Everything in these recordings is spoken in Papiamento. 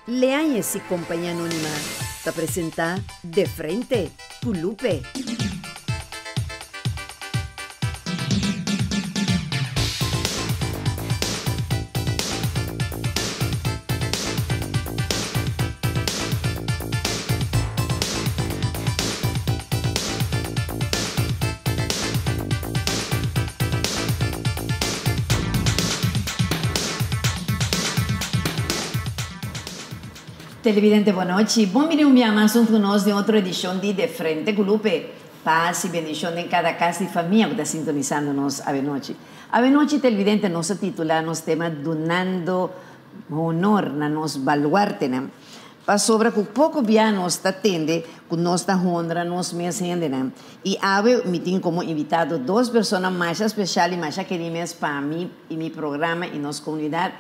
Leáñez y Compañía Anónima ta presenta De Frente cu Lupe. Televidente bon nochi, bon bini un bia mas hunto cu nos den otro edicion di De Frente cu Lupe. Paz y bendicion den cada cas di famia cu ta sintonisando nos avenochi. Avenochi televidente nos a titula nos tema Dunando Honor na nos baluartenan. Pasobra ku poko bia nos ta tende ku nos ta honra nos mes hendenan. I awe mi tin komo invitado dos persona masha speshal i masha kerí mes pa mi i mi programa i nos komunidat.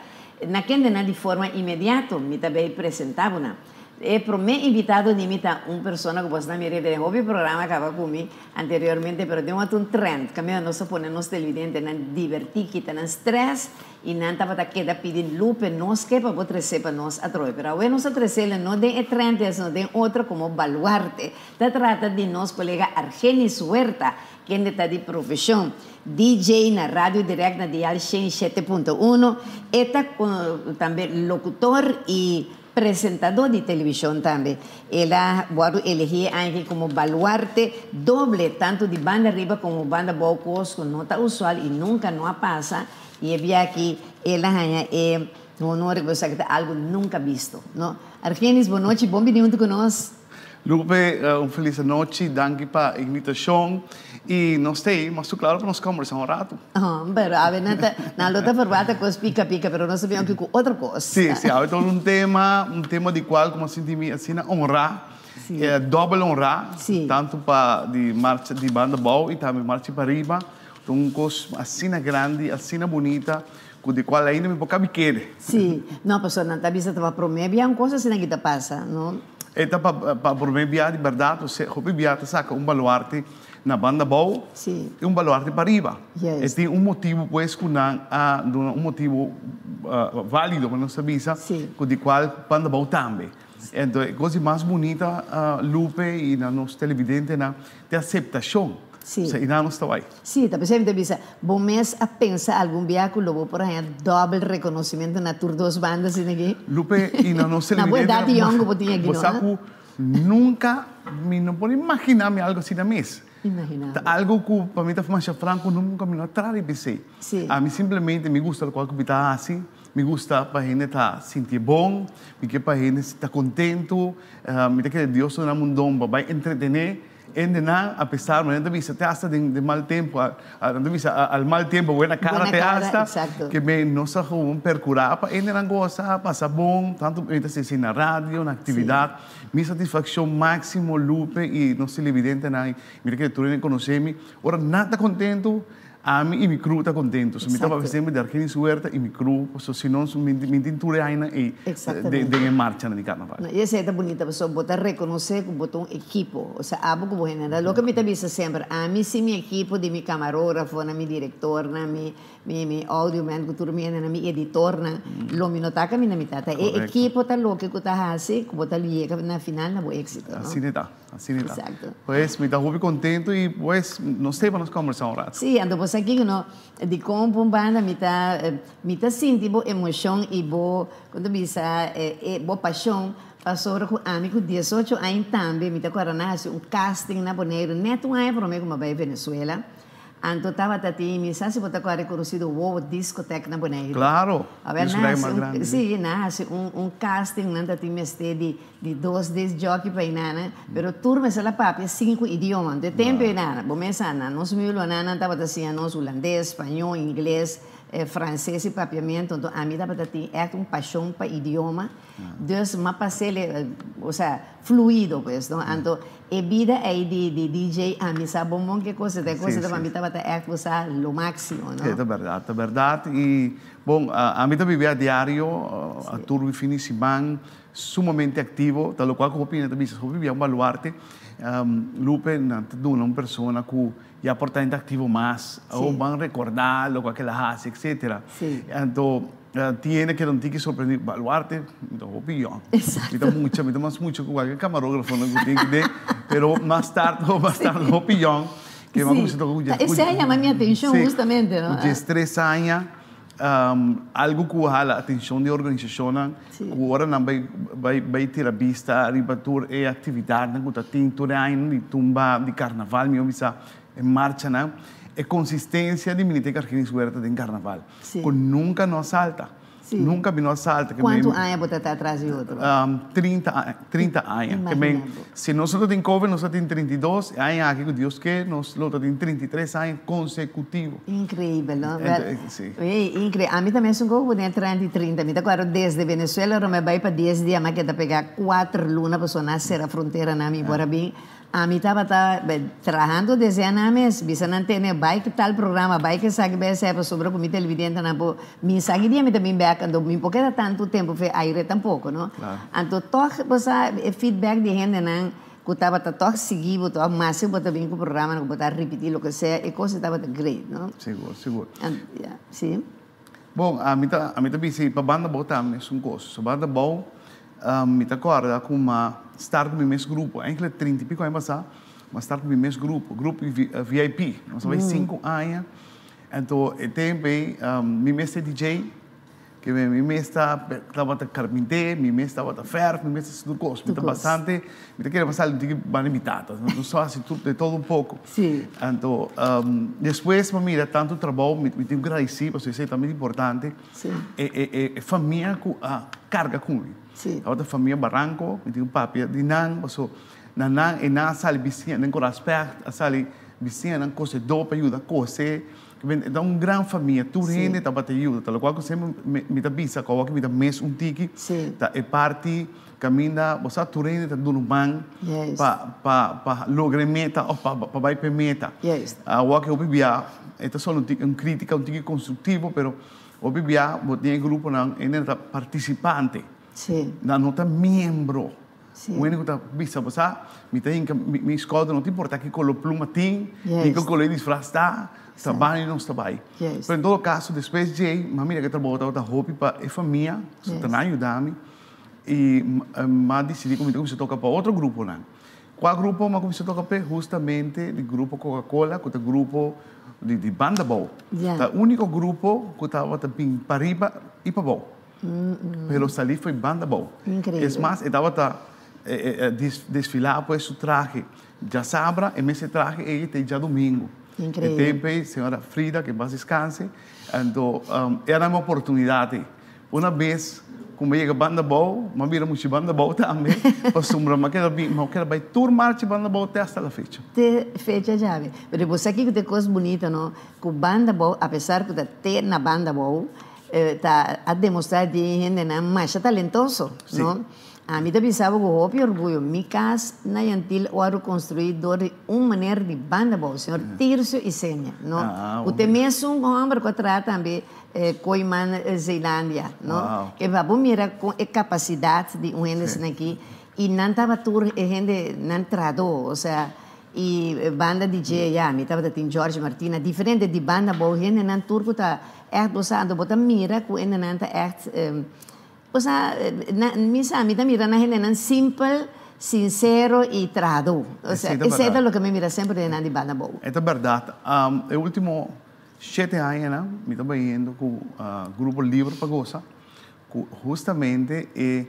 Na kendenan di forma inmediato mi ta bay presenta bo nan. E promé invitado di mi ta un persona ku bos na mira den hopi programa kaba ku mi anteriormente pero den wak un trend kaminda nos ta pone nos televidentenan divertí kita nan stress I nan tabata keda pidi Lupe, nos ke pa bo tresé pa nos atrobe. Pero awe nos a tresele no den e trente sino den otro komo baluarte. Ta trata di nos kolega Argenis Huerta, kende ta di profeshon DJ na Radio Direct na dial 107.1. E ta tambe lokutor i presentadó di televishon tambe. El a wòrdu elegí e aña aki komo baluarte doble tantu di banda riba komo banda bou kos ku no ta usual i nunka no a pasa. I e bia aki el a haña e honor ku esaki ta algu nunka bisto, no? Argenis, bon nochi, bon bini huntu ku nos. Lupe, un felis anochi, danki pa e invitashon i nos ta ei mas tu klaro pa nos kombersá un ratu. Pero awe nan ta, nan lo ta ferwata kos pika pika, pero nos ta bin aki ku otro kos. Sí, sí, awe ta un tema, un tema di kual ku mi a sinti mi asina honrá, dòbel honrá, tantu pa di marcha di banda abou i tambe marcha pariba. Ta un kos asina grandi, asina bunita, ku di kual ainda mi por kabi kere. Sí, no, pasobra nan ta bisa ta pa promé bia un kos asina ki ta pasa, no? E ta pa promé bia di bèrdat, ose hopi bia ta saka un baluarte na banda abou i un baluarte pariba. E tin un motibu pues ku nan a duna un motibu válido, ku nos ta bisa, ku di kual banda abou tambe. Enton e kos di mas bunita, Lupe i na nos televidentenan, ta e aseptashon. Sí. I nan nos ta bai. Sí, ta p'esei mi ta bisa, bo mes a pensa algun bia ku lo bo por haña dòbel rekonosementu na tur dos banda asina aki? Lupe, i na nos Na bo televidentenan, edat yòn ku bo tin aki bo no, sa ha? ku nunka mi no por imaginá mi algu asina mes. Imaginá Ta bo. algu ku pa mi ta masha franko, nunka mi no a traha riba esei. Sí. Ami simplemente mi gusta lokual ku mi ta hasi. Mi gusta pa hende ta sinti bon, mi ke pa hende ta kontentu, mi ta kere Dios ta duna un don pa bai entretené hendenan apesar manera nan ta bisa te asta den mal tempu, nan ta bisa al mal tiempo buena cara te asta, ke me nos a gewoon perkurá pa hendenan gosa, pasa bon, tantu mi ta sinti na radio, na aktividat, mi satisfakshon máksimo Lupe i nos televidentenan, mi ta kere tur hende konosé mi, ora nan ta kontentu. Ami i mi crew ta kontentu. So mi ta papia semper di Argenis Huerta i mi crew, pasobra si no mi tin tur e añanan ei den e marchanan di karnaval. No, i esei ta bunita pasobra bo ta rekonosé ku bo ta un ekipo, osea abo ku bo hende. Loke mi ta bisa semper, ami sin mi ekipo di mi kamarografonan, mi direktornan, mi audioman ku tur mi hendenan, mi editornan, lo mi no ta kaminda mi ta. Ta e ekipo ta loke ku ta hasi ku bo ta yega na final na bo éksito, no? Asina ta. Asina ta. Exacto. Pues mi ta hopi contento y pues nos te pa nos conversa un rato. Sí, anto bo sa kico no, di con pa un banda mi ta mi ta sinti bo emocion y bo, con ta bisa, bo pasion pasobra cu ami cu diesocho aña tambe mi ta acorda nan haci un casting na Boneiru net un aña prome cu mi a bay Venezuela. Anto tabata tin, mi sa si bo ta kua rekonosido Wowo Discotheque na Boneiru. Claro, Awel discoteca nan hasi mas un, grandi. sí, nan hasi un un casting, nan ta tin mester di di dos disc jockey pa inana, pero tur mester a papia sinku idioma. Anto e tempo inana, bo mes sa, na nos miulonan nan tabata siña nos hulandes, spañó, ingles, frances y papiamento. Anto ami tabata tin ègt un pashon pa idioma. Dus m'a pas'el, osea, fluido pues, no? Anto e bida ei di di DJ ami sa bon bon ke cosa ta, e cosa ta pa mi tabata ègt bo sa lo máximo, no? Sí, ta bèrdat, ta bèrdat. I bon, ami ta bibi a diario, a tur mi fin di siman, sumamente aktivo, ta lokual ku hopi hende ta bisa, hopi bia un baluarte, Lupe nan ta duna un persona ku ya por ta hende aktivo mas, o ban rekordá lokual ku el a hasi, etcetera. Anto. Tiene keda un tiki sorprendí, Baluarte, mi ta hopi yòn. Exacto. Mi ta mucha, mi ta mas mucha ku kualke kamarógrafo ku tin kide, pero mas tard, mas tard hopi yòn, ke mi a kuminsá toka ku djes. Esei a yama mi atenshon hustamente, no? Ku 13 aña, algu ku a hala atenshon di organisashonnan, ku ora nan bai bai bai tira bista riba tur e aktividatnan ku ta tin tur e añanan di tumba, di karnaval, mi a bisa e marchanan, e konsistensia di Miniteca Argenis Huerta den karnaval. Sí. Ku nunka no a salta. Sí. Nunka mi no a salta. Kuantu aña bo ta ta atras di otro? 30 aña, 30 aña. Imagina bo. Si nos lo ta tin COVID nos ta tin 32, e aña aki ku Dios ke nos lo ta tin 33 aña konsekutivo. Inkreibel, no? Sí. Ey, inkreibel. Ami tambe esun koko ku den 30 i 30. Mi ta kuadra desde Venezuela ora mi a bai pa dies dia, mi a keda pega kuater luna pasobra nan a sera fronteranan, mi por a bin. Ami tabata trahando desde anan mes, bisa nan tene bai ki tal programa, bai ki esaki bai esei pasobra ku mi televidentenan por mi sa ki dia mi ta bin bek anto mi por keda tantu tempu fe aire tampoko no. Anto tog bo sa e feedback di hendenan ku tabata tog sigui bo tog maske bo ta bin ku programanan ku bo ta ripiti loke sea e kos tabata great no. Sigur sigur. Ya si. Bon ami ta ami ta bisa pa banda abou tambe esun kos. So banda abou Mi ta kòrda ku m'a start ku mi mes grupo, enkele 30 i piko aña pasá, m'a start ku mi mes grupo, grupo VIP. Nos a bai sinku aña, anto e tempu ei mi mes ta DJ, ke mi mes ta tabata karpinté, mi mes tabata fèrf, mi mes ta hasi tur kos. Mi ta bastante, mi ta kere pa sali un tiki banda di mi tata, nos ta hasi tur de todo un poko. Anto despues m'a mira tantu trabou, mi tin ku gradisí pasobra esei ta importante. E famia ku a karga ku mi. Tabata famia Barranco, mi tin ku papia di nan, paso na nan e nan a sali bisiña den Coral Specht, a sali bisiña nan kosedó pa yuda kose. E ta un gran famia, tur hende tabata yuda, ta lokual ku semper mi ta bisa ku awor ku mi ta mes un tiki, ta e parti kaminda bo sa tur hende ta duna un man pa logra e meta òf pa bai pa e meta. Awor ku hopi bia e ta solo un kritika un tiki konstruktivo, pero Hopi bia bo tin e gruponan hende ta partisipante, nan no ta miembro. Un hende ku ta bisa bo sa, mi ta hinka mi skouder no ta importa ki kolor pluma tin, ni ki kolor e disfras ta, ta bani nos ta bai. Pero en todo kaso despues djei mi a mira ku e trabou tabata hopi pa e famia, so ta nan yuda mi i mi a disidí ku mi ta kuminsá toka pa otro gruponan. Kua grupo mi a kuminsá toka p'e? Hustamente di grupo Coca Cola ku ta grupo di banda bou. Ta úniko grupo ku tabata bin pariba i pabou. Pero salí fo'i banda bou. Es mas, e tabata desfilá pues su trahe djasabra, e mes e trahe ei te djadumingu. E tempu ei señora Frida, ke bas deskanse, anto e a dami oportunidat ei. Una bes ku mi yega banda bou, mi a bira muchi banda bou tambe, pasobra mi a keda bin, mi a keda bai tur marcha banda bou te hasta la fecha. Te fecha djabe. Pero bo sa kiko ta e kos bunito no, ku banda bou, apesar ku ta te na banda bou, ta a demostra di e hendenan masha talentoso, no? Ami ta bisa bo ku hopi orguyo, mi kas na Yantil wòrdu konstruí dor di un meneer di banda bou, señor Tircio Isenia, no? Ku ta e mesun hòmber ku a traha tambe Kooiman Zeelandia, no? Ke pa bo mira kon e kapasidat di un hende asina aki, i nan tabata tur e hende nan trahadó, osea, i banda di dje ya, mi tabata tin George Martina, diferente di banda bou hendenan tur ku ta ègt bo sa, anto bo ta mira ku hendenan ta ègt, osea, mi sa, mi ta mira nan hendenan simpel, sinsero i trahadó, osea, esei ta loke mi mira semper den hendenan di banda bou. E ta bèrdat. E último Shete añanan mi ta bayendo ku Grupo Libre pa Gosa, ku hustamente e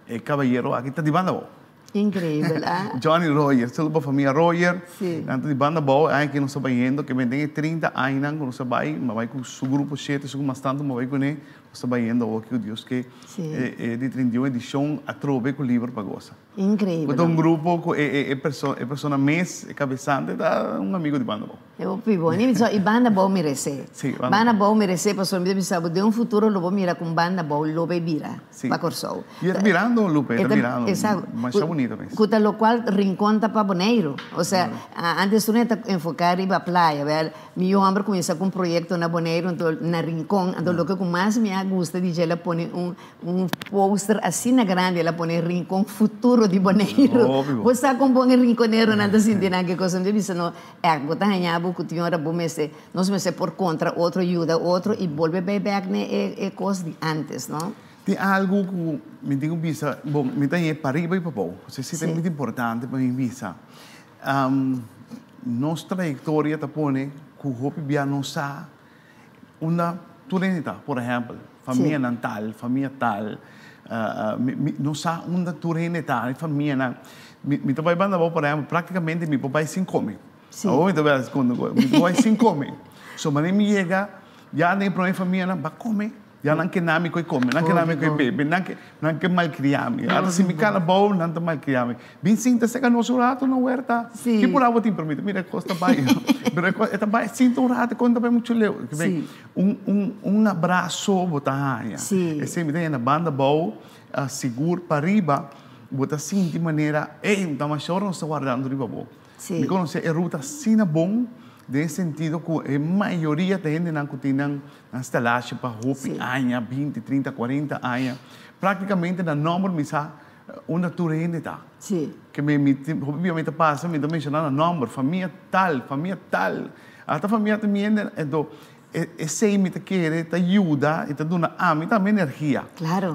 e kabayero aki ta di banda abou. Increibel, ah. Johnny Royer, saludo pa famia Royer. Si. Nan ta di banda abou, e aña aki nos ta bayendo, ke men den e 30 añanan ku nos a bai, mi a bai ku su grupo shete, su ku mas tantu mi a bai kuné, nos ta bayendo awor ku Dios ke e di 31 edishon atrobe ku Libre pa Gosa. Increibel. Ku ta un grupo ku e e persona mes, e kabesante ta un amigo di banda abou. E hopi bon. Mi bisa i banda bou meresé. Sí, banda bou meresé pasobra mi ta bisa bo den un futuro lo bo mira kon banda bou lo bay bira pa Kòrsou. I e ta birando, Lupe, e ta birando. Masha bunito mes. Ku ta lokual Rincon ta pa Boneiru. Osea, antes tur nan ta enfoká riba playa, wèl, mi yu hòmber kuminsá ku un proyekto na Boneiru, anto na Rincon, anto loke ku mas mi a gusta di dje el a pone un Un poster asina grandi el a pone Rincon futuro di Boneiru. Obvio. Bo sa kon bon e rinconeronan ta sinti nan ke kos. Mi ta bisa no, ègt bo ta haña bo. bo ku tin ora bo mester, nos mester por kontra otro, yuda otro i bolbe bai bèk na e e kos di ántes, no? Tin algu ku mi tin ku bisa, bon, mi ta hañ'é pariba i pabou, esei ta miti importante pa mi bisa. Nos trayektoria ta pone ku hopi bia nos sa unda tur hende ta. Por ehèmpel, famianan tal, famia tal, nos sa unda tur hende ta, e famianan. Mi ta bai banda abou, por ehèmpel, praktikamente mi por bai sin kome. Awor mi ta bai mi por bai sin kome. So manera mi yega, ya den e prome famianan, ba kome. Ya nan ke na mi ku e kome, nan ke na mi ku e bebe, nan ke, nan ke malkriá mi. Ata si mi kana bou, nan ta malkriá mi. Bin sinta serka nos un rato na huerta. Sí. Ki por abo tin permiti? Mira, e kos ta bai. Pero e kos, e ta bai sinta un rato, e kos no ta bai muchu leu. Sí. Un, un, un abraso bo ta haña. Sí. Esei mi ta haña na banda bou, sigur pariba, bo ta sinti manera, ey, ta masha ora nos ta wardando riba bo. Sí. Mi konosé e ruta asina bon, den e sentido ku e mayoria ta hendenan ku tin nan Nan stalashi pa hopi aña, 20, 30, 40 aña. Práktikamente na nòmber mi sa unda tur hende ta. Ke mi mi hopi bia mi ta pasa mi ta menshoná na nòmber, famia tal, famia tal. Ata famia ta mi hende, enton esei mi ta kere ta yuda i ta duna ami tambe energia.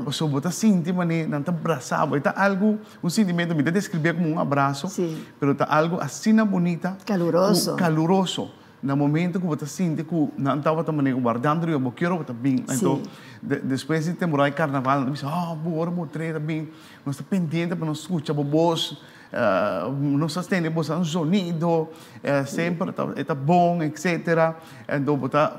Pasobra bo ta sinti manera nan ta brasa bo. E ta algu, un sintimentu, mi ta deskribí komo un abraso, pero ta algu asina bunita. Kaluroso. Kaluroso. Na momento ku bo ta sinti ku nan tabata manera wardando riba bo kier bo ta bin. Anto despues di temporada di karnaval nan ta bisa, oh bo ora bo trei ta bin, nos ta pendiente pa nos skucha bo bos, nos ta tende bo zonido, semper e ta bon etcetera. Anto bo ta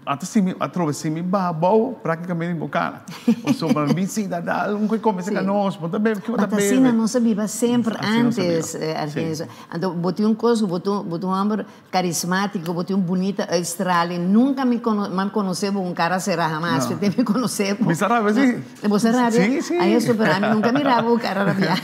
ata sinti atrobe si mi baha abou praktikamente mi por kana. Pasobra mi bin sinta dal un koi kome serka nos, bo ta bebe, kiko bo ta But bebe? asina nos a biba semper Asina nos a biba, antes, Argenso. Anto bo tin un kos, bo ta bo ta un hòmber karismátiko, bo tin un bunita uitstraling. Nunka mi kono mi a konosé bo un kara será hamas. No. Mi tin mi konosé bo. Mi sa rabia si. Bo sa rabia? Si, si. Ai eso, pero ami nunka mira bo kara rabiá.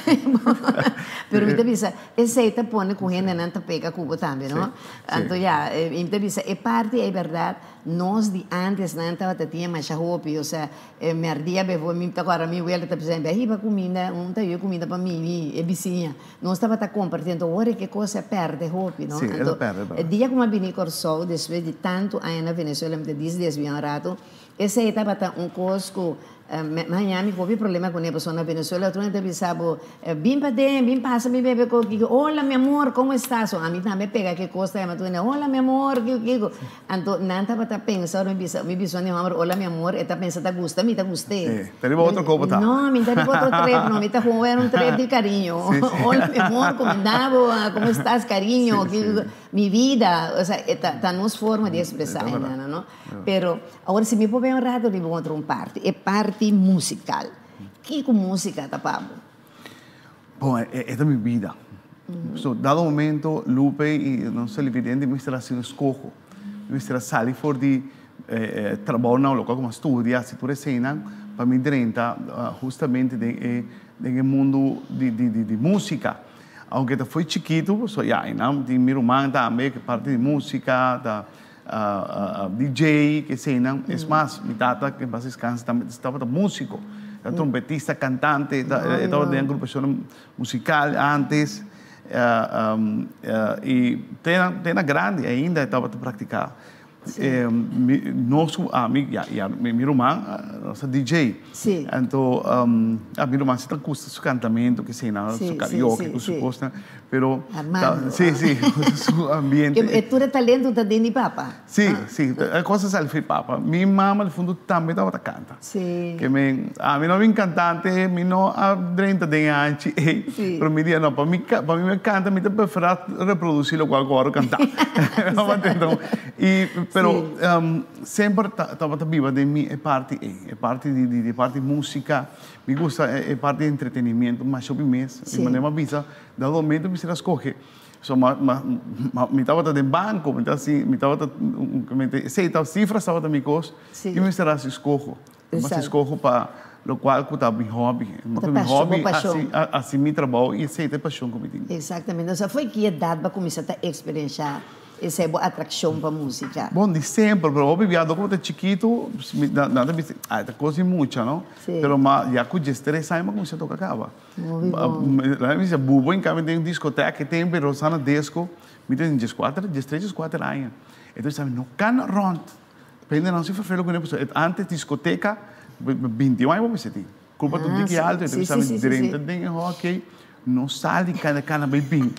Pero mi ta bisa, esei ta pone ku hendenan ta pega ku bo tambe, no? Si, si. Anto ya, mi ta bisa e parti ei bèrdat, nos di ántes nan tabata tin e masha hopi, osea, E merdia befo mi ta kòrda mi wela ta bisa mi hiba kuminda un ta hiba kuminda pa mi mi e bisiña nos tabata komparti anto ora ke kos a pèrdè hopi no Sí, el a anto pèrdè e dia ku mi a bini Kòrsou despues di tantu aña na Venezuela mi ta dis desviá un ratu esei tabata un kos ku mi haña mi hopi problema kuné pasobra na Venezuela tur hende ta bisa bo bin paden bin pasa bin bebe koki kiko hola mi amor komo estas so ami tambe pega ke kos ta yama tur hende hola mi amor kiko kiko Anto nan tabata pensa ora mi bisa, mi bisa un homber, hola mi amor, e ta pensa ta gusta mi, ta gust'é. Sí, ta riba otro kopo ta. No, mi ta riba otro trip, no, mi ta gewoon era un trip di cariño. Sí, sí. Hola mi amor, comendá bo, como estás cariño, Sí, sí. mi vida, o sea, e ta, ta nos forma di expresá Ta verdad. einan, no? Pero, awor si mi por bay un rato riba un otro un parti, e parti musical. Kiko musica ta pa bo? Bon, e ta mi bida. So, dado momento, Lupe i nos televidente mester hasi un eskoho. Mester a sali for di trabounan, lokual ku mi a studia, hasi tur eseinan, pa mi drenta hustamente den e den e mundu di di di músika. Aunke ta foi chikitu, so ya, einan tin mi ruman tambe ku parti di músika, ta DJ, ke eseinan. Es mas, mi tata, ke en pas deskanse, tambe tabata músiko. Ta trompetista, kantante, e tabata den agrupashonnan musikal ántes. I te na grandi ainda e tabata praktiká. Nos ku ami, ya, ya, mi ruman nos ta DJ. Anto, mi ruman si ta gusta su kantamentu, ke eseinan, su karaoke ku su kosnan. Pero, Armando. Sí, sí, su ambiente. E tur e talento ta den di papa. Sí, sí, e cosa sali fi papa. Mi mama al fondo tambe tabata canta. Sí. Ke men, ami no bin cantante, mi no a drenta den e hanchi ei. Sí. Pero mi di, no, pa mi, pa mi canta, mi ta prefera reproduci locual cu ora canta. Y, pero, semper tabata biba den mi e parti ei, e parti di, di parti musica. Mi gusta e parti di entretenimiento masha hopi mes. Sí. Mi manera mi a bisa, Dado momento mi mester a scoge. So ma, ma, ma mi tabata den banco, mi ta si, mi tabata, esey ta cifras tabata mi cos, Sí. y mi mester a haci scoho. Mi mester Exacto. scoho pa locual cu ta mi hobby. Ta Mi pasion, bo hobby pasion. haci, haci mi trabao y esey ta e pasion cu mi tin. Exactamente. Osea, fo'i ki edad bo a cuminsa ta experiencia? Esei bo atrakshon pa músika? Bon, di semper, pero hopi bia dor ku bo ta chikitu, nan ta bisa, ah, ta kos di mucha, no? Pero ma ya ku diestres aña mi a kuminsá toka kaba. Hopi bon. Nan a bisa, bubo en kambio den diskoteka e tempu, Rosana Disco, mi ta den dieskuater, diestres, dieskuater aña. E ta bisa mi, no kana rònt. Hende nan si ferfelu kuné, pasobra antes diskoteka, binti un aña bo mester tin. Culpa tur diki alto, e ta bisa mi drenta den e hockey, no sal di kana kana bay bin.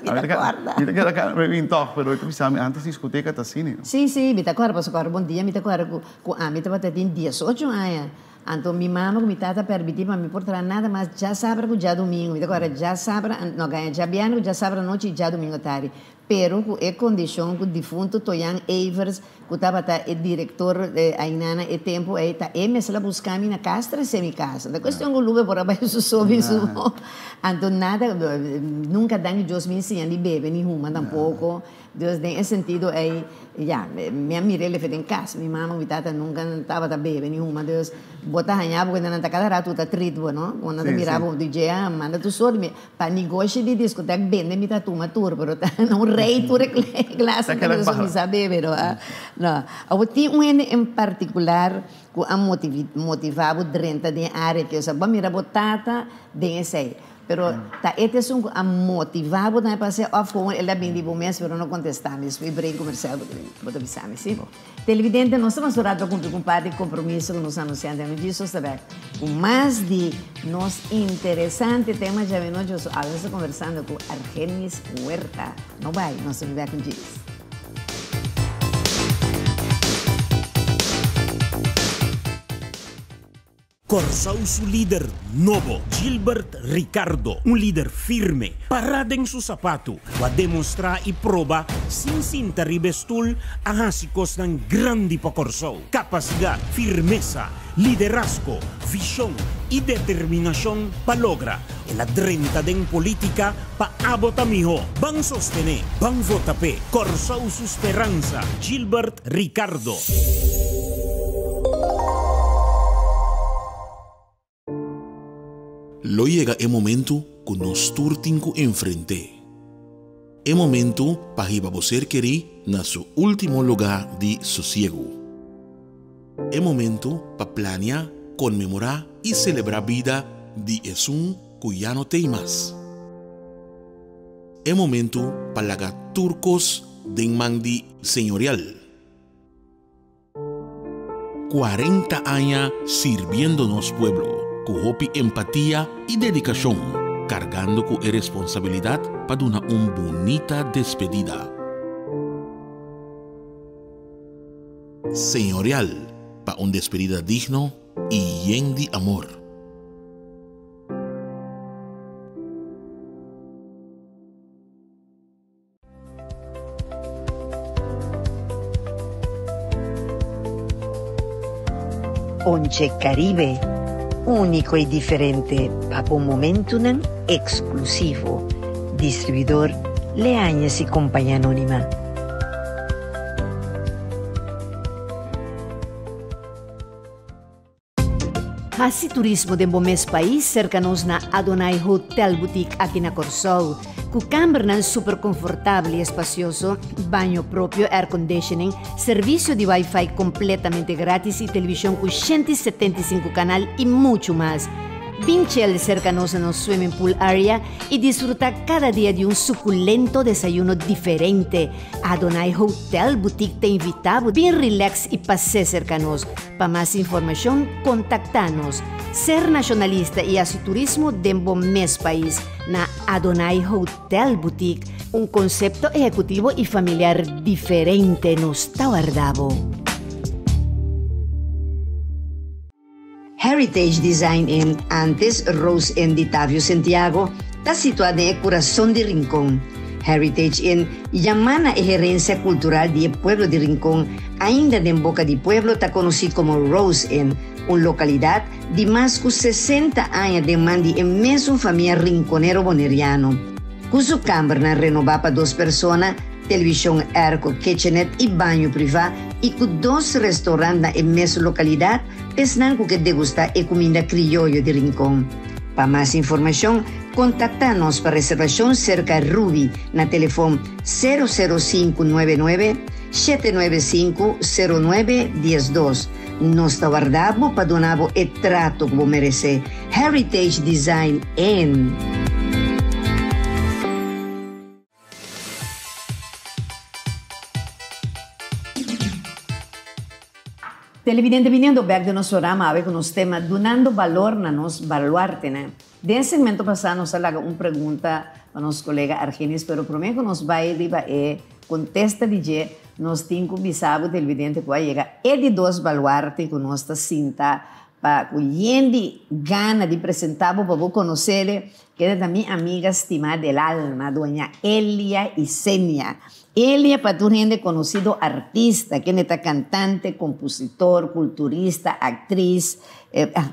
Mi ta corda. Mi ta keda kana bay bin toch, pero e ta bisa mi antes discoteca ta asina. Si, si, mi ta corda, pasobra corda bon dia mi ta corda cu cu ami tabata tin diesocho aña, anto mi mama cu mi tata permiti pa mi por traha nada mas djasabra cu djadumingo, mi ta corda djasabra, no gaña djabièrnè cu djasabra anochi y djadumingo tardi. Pero ku e kondishon ku difunto Toyan Evers, ku tabata e direktor ainana e tempu ei, ta e mester a buska mi na kas trese mi kas. Ta kuestion ku Lube por a bai su so bin su bo. Anto nada, nunka danki Dios mi ensiña ni bebe ni huma tampoko. Dus den e sentido ei, ya, mi a mira e lefe den kas. Mi mama ku mi tata nunka tabata bebe ni huma. Dus bo ta haña bo ku nan ta kada ratu ta trit bo, no? Bo nan ta mira bo di dje, manda tur sort. Pa negoshi di discoteca bende mi ta tuma tur, pero ta no rey tur e clase ta keda mi sa bebe no. No. Abo tin un hende en particular cu a motiva bo drenta den e area aki? Osea, bo a mira bo tata den esey, pero ta e ta esun cu a motiva bo tambe pa hacer of gewoon el a bini di bo mes pero no contesta mi despues break comercial bo ta bisa mi, si? Televidente, nos ta mas ora pa cumpli cu un par di compromiso cu nos a anuncia antes. Mi Jesus ta bek cu mas di nos interesante tema djawe nochi. Awe nos ta conversando cu Argenis Huerta. No bay, nos ta bin bek cu djis. Kòrsou su lider nobo, Gilbert Ricardo, un lider firme, pará den su sapatu, ku a demostrá i proba sin sinta riba e stul a hasi kosnan grandi pa Kòrsou. Kapasidat, firmesa, liderazgo, vishon i determinashon pa logra. El a drenta den polítika pa abo ta mihó. Ban sostené, ban vota p'e. Kòrsou su speransa, Gilbert Ricardo. Lo yega e momentu ku nos tur tin ku enfrent'é. E momentu pa hiba bo ser kerí na su último lugá di sosiegu. E momentu pa plania, konmemorá i selebrá bida di esun ku ya no t'ei mas. E momentu pa laga tur kos den man di Señorial. 40 aña sirbiendo nos pueblo ku hopi empatia i dedikashon, kargando ku e responsabilidat pa duna un bunita despedida. Señorial pa un despedida digno i yen di amor. Onche Caribe, úniko i diferente pa bo momentunan eksklusivo. Distribuidor Leañez y Compañía Anónima. Hasi turismo den bo mes pais serka nos na Adonai Hotel Boutique aki na Kòrsou. Ku kambernan super konfortabel i espasioso, baño propio, air conditioning, servisio di wifi kompletamente gratis i televishon ku 175 kanal i muchu mas. Bin chel serka nos na nos swimming pool area i disfruta kada dia di un sukulento desayuno diferente. Adonai Hotel Boutique ta invita bo bin relax i pas'é serka nos. Pa mas informashon kontaktá nos. Ser nashonalista i hasi turismo den bo mes pais na Adonai Hotel Boutique, un konsepto ehekutivo i familiar diferente nos ta warda bo. Heritage Design Inn, antes Rose Inn di Tavio Sentiago, ta situá den e kurason di Rincon. Heritage Inn yamá na e herensia kultural di e pueblo di Rincon, ainda den boka di pueblo ta konosí komo Rose Inn, un lokalidat di mas ku 60 aña den man di e mesun famia rinconero boneriano. Ku su kambernan renobá pa dos persona, televishon airco, kitchenette i baño privá i ku dos restaurant na e mesun lokalidat, Esnan ku ke degustá e kuminda krioyo di Rincon. Pa mas informashon, kontaktá nos pa reservashon serka Ruby na telefon sero sero sinku nuebe nuebe, shete nuebe sinku, sero nuebe diesdos. Nos ta warda bo pa duna bo e trato ku bo meresé. Heritage Design Inn. Televidente biniendo bek den nos programa awe ku nos tema Dunando balor na nos baluartenan. Den e segmento pasá nos a laga un pregunta pa nos kolega Argenis pero promé ku nos bai riba e kontesta di dje nos tin ku bisa bo televidente ku a yega e di dos baluarte ku nos ta sinta pa ku yen di gana di presentá bo pa bo konosele Keda ta mi amiga stimá del alma, doña Elia Isenia. Elia pa tur hende konosido artista, kende ta kantante, kompositor, kulturista, aktris,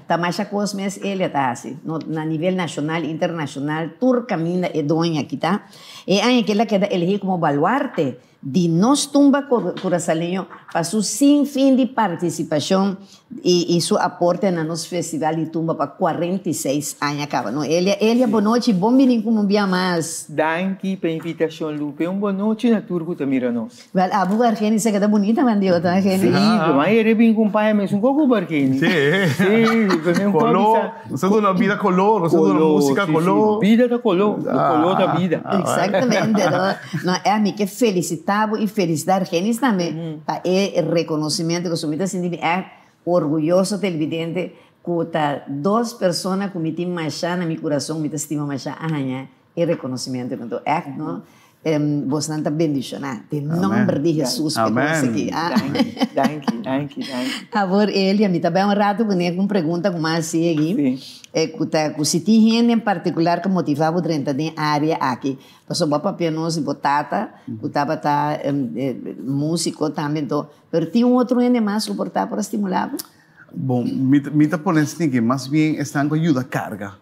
ta masha kos mes Elia ta hasi, no, na nivel nashonal, internashonal, tur kaminda e doña aki ta. E aña ke el a keda elegí komo baluarte Di nos tumba Curasaleño pa su sin fin di participacion y su aporte na nos festival di tumba pa 46 aña caba. No Elia, Elia bonochi, bon bini cu un bia mas. Danki pa invitacion Lupe, un bonochi na tur cu ta mira nos. Wel abo cu Argeni sa keda bunita man di otro Argeni. Si, ma ere bin cumpaña mesun cu cu Argeni. Si, si, Color, nos ta duna bida color, nos ta duna musica color. Bida ta color, color ta bida. Exactamente, no. No, e ami ke felicita bo y felicita Argenis tambe pa e reconocimento cu mi ta sinti mi echt orguyoso televidente cu ta dos persona cu mi tin masha na mi curason, mi ta stima masha a haña e reconocimento. Anto echt no, bosnan ta bendiciona den nomber di Jesus pa e cos aki. Danki, danki, danki. Awor Elia, mi ta bay un rato cu ne cu un pregunta cu mas sigui, cu ta cu si tin hende en particular cu motiva bo drenta den area aki. Pasobra bo a papia nos di bo tata ku tabata músiko tambe anto, pero tin un otro hende mas ku por ta por a stimulá bo? Bon, mi mi ta pone esaki ke mas bien esnan ku a yuda karga.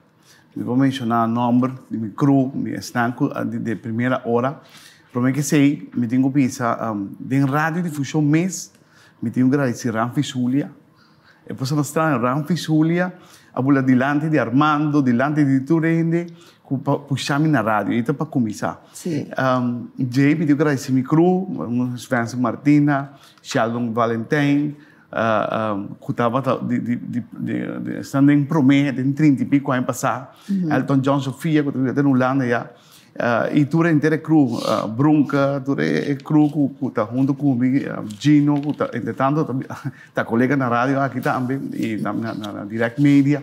Mi por menshoná nòmber di mi crew, mi esnan ku a di primera ora. Promé ke esei mi tin ku bisa den radiodifushon mes mi tin ku gradisí Ramfis Julia. E persona straño Ramfis Julia a bula dilanti di Armando, dilanti di tur hende ku pa pusha mi na radio. I ta pa kuminsá. Djei mi tin ku gradisí mi crew, Svenson Martina, Sheldon Valentijn, ku tabata di di di di esnan den promé den trinta i piko aña pasá, Elton John Sofia ku ta biba den Hulanda ya. I tur henter e crew, Brunca, tur e crew ku ta huntu ku mi, Gino ku ta entre tanto ta kolega na radio aki tambe i na Direct Media,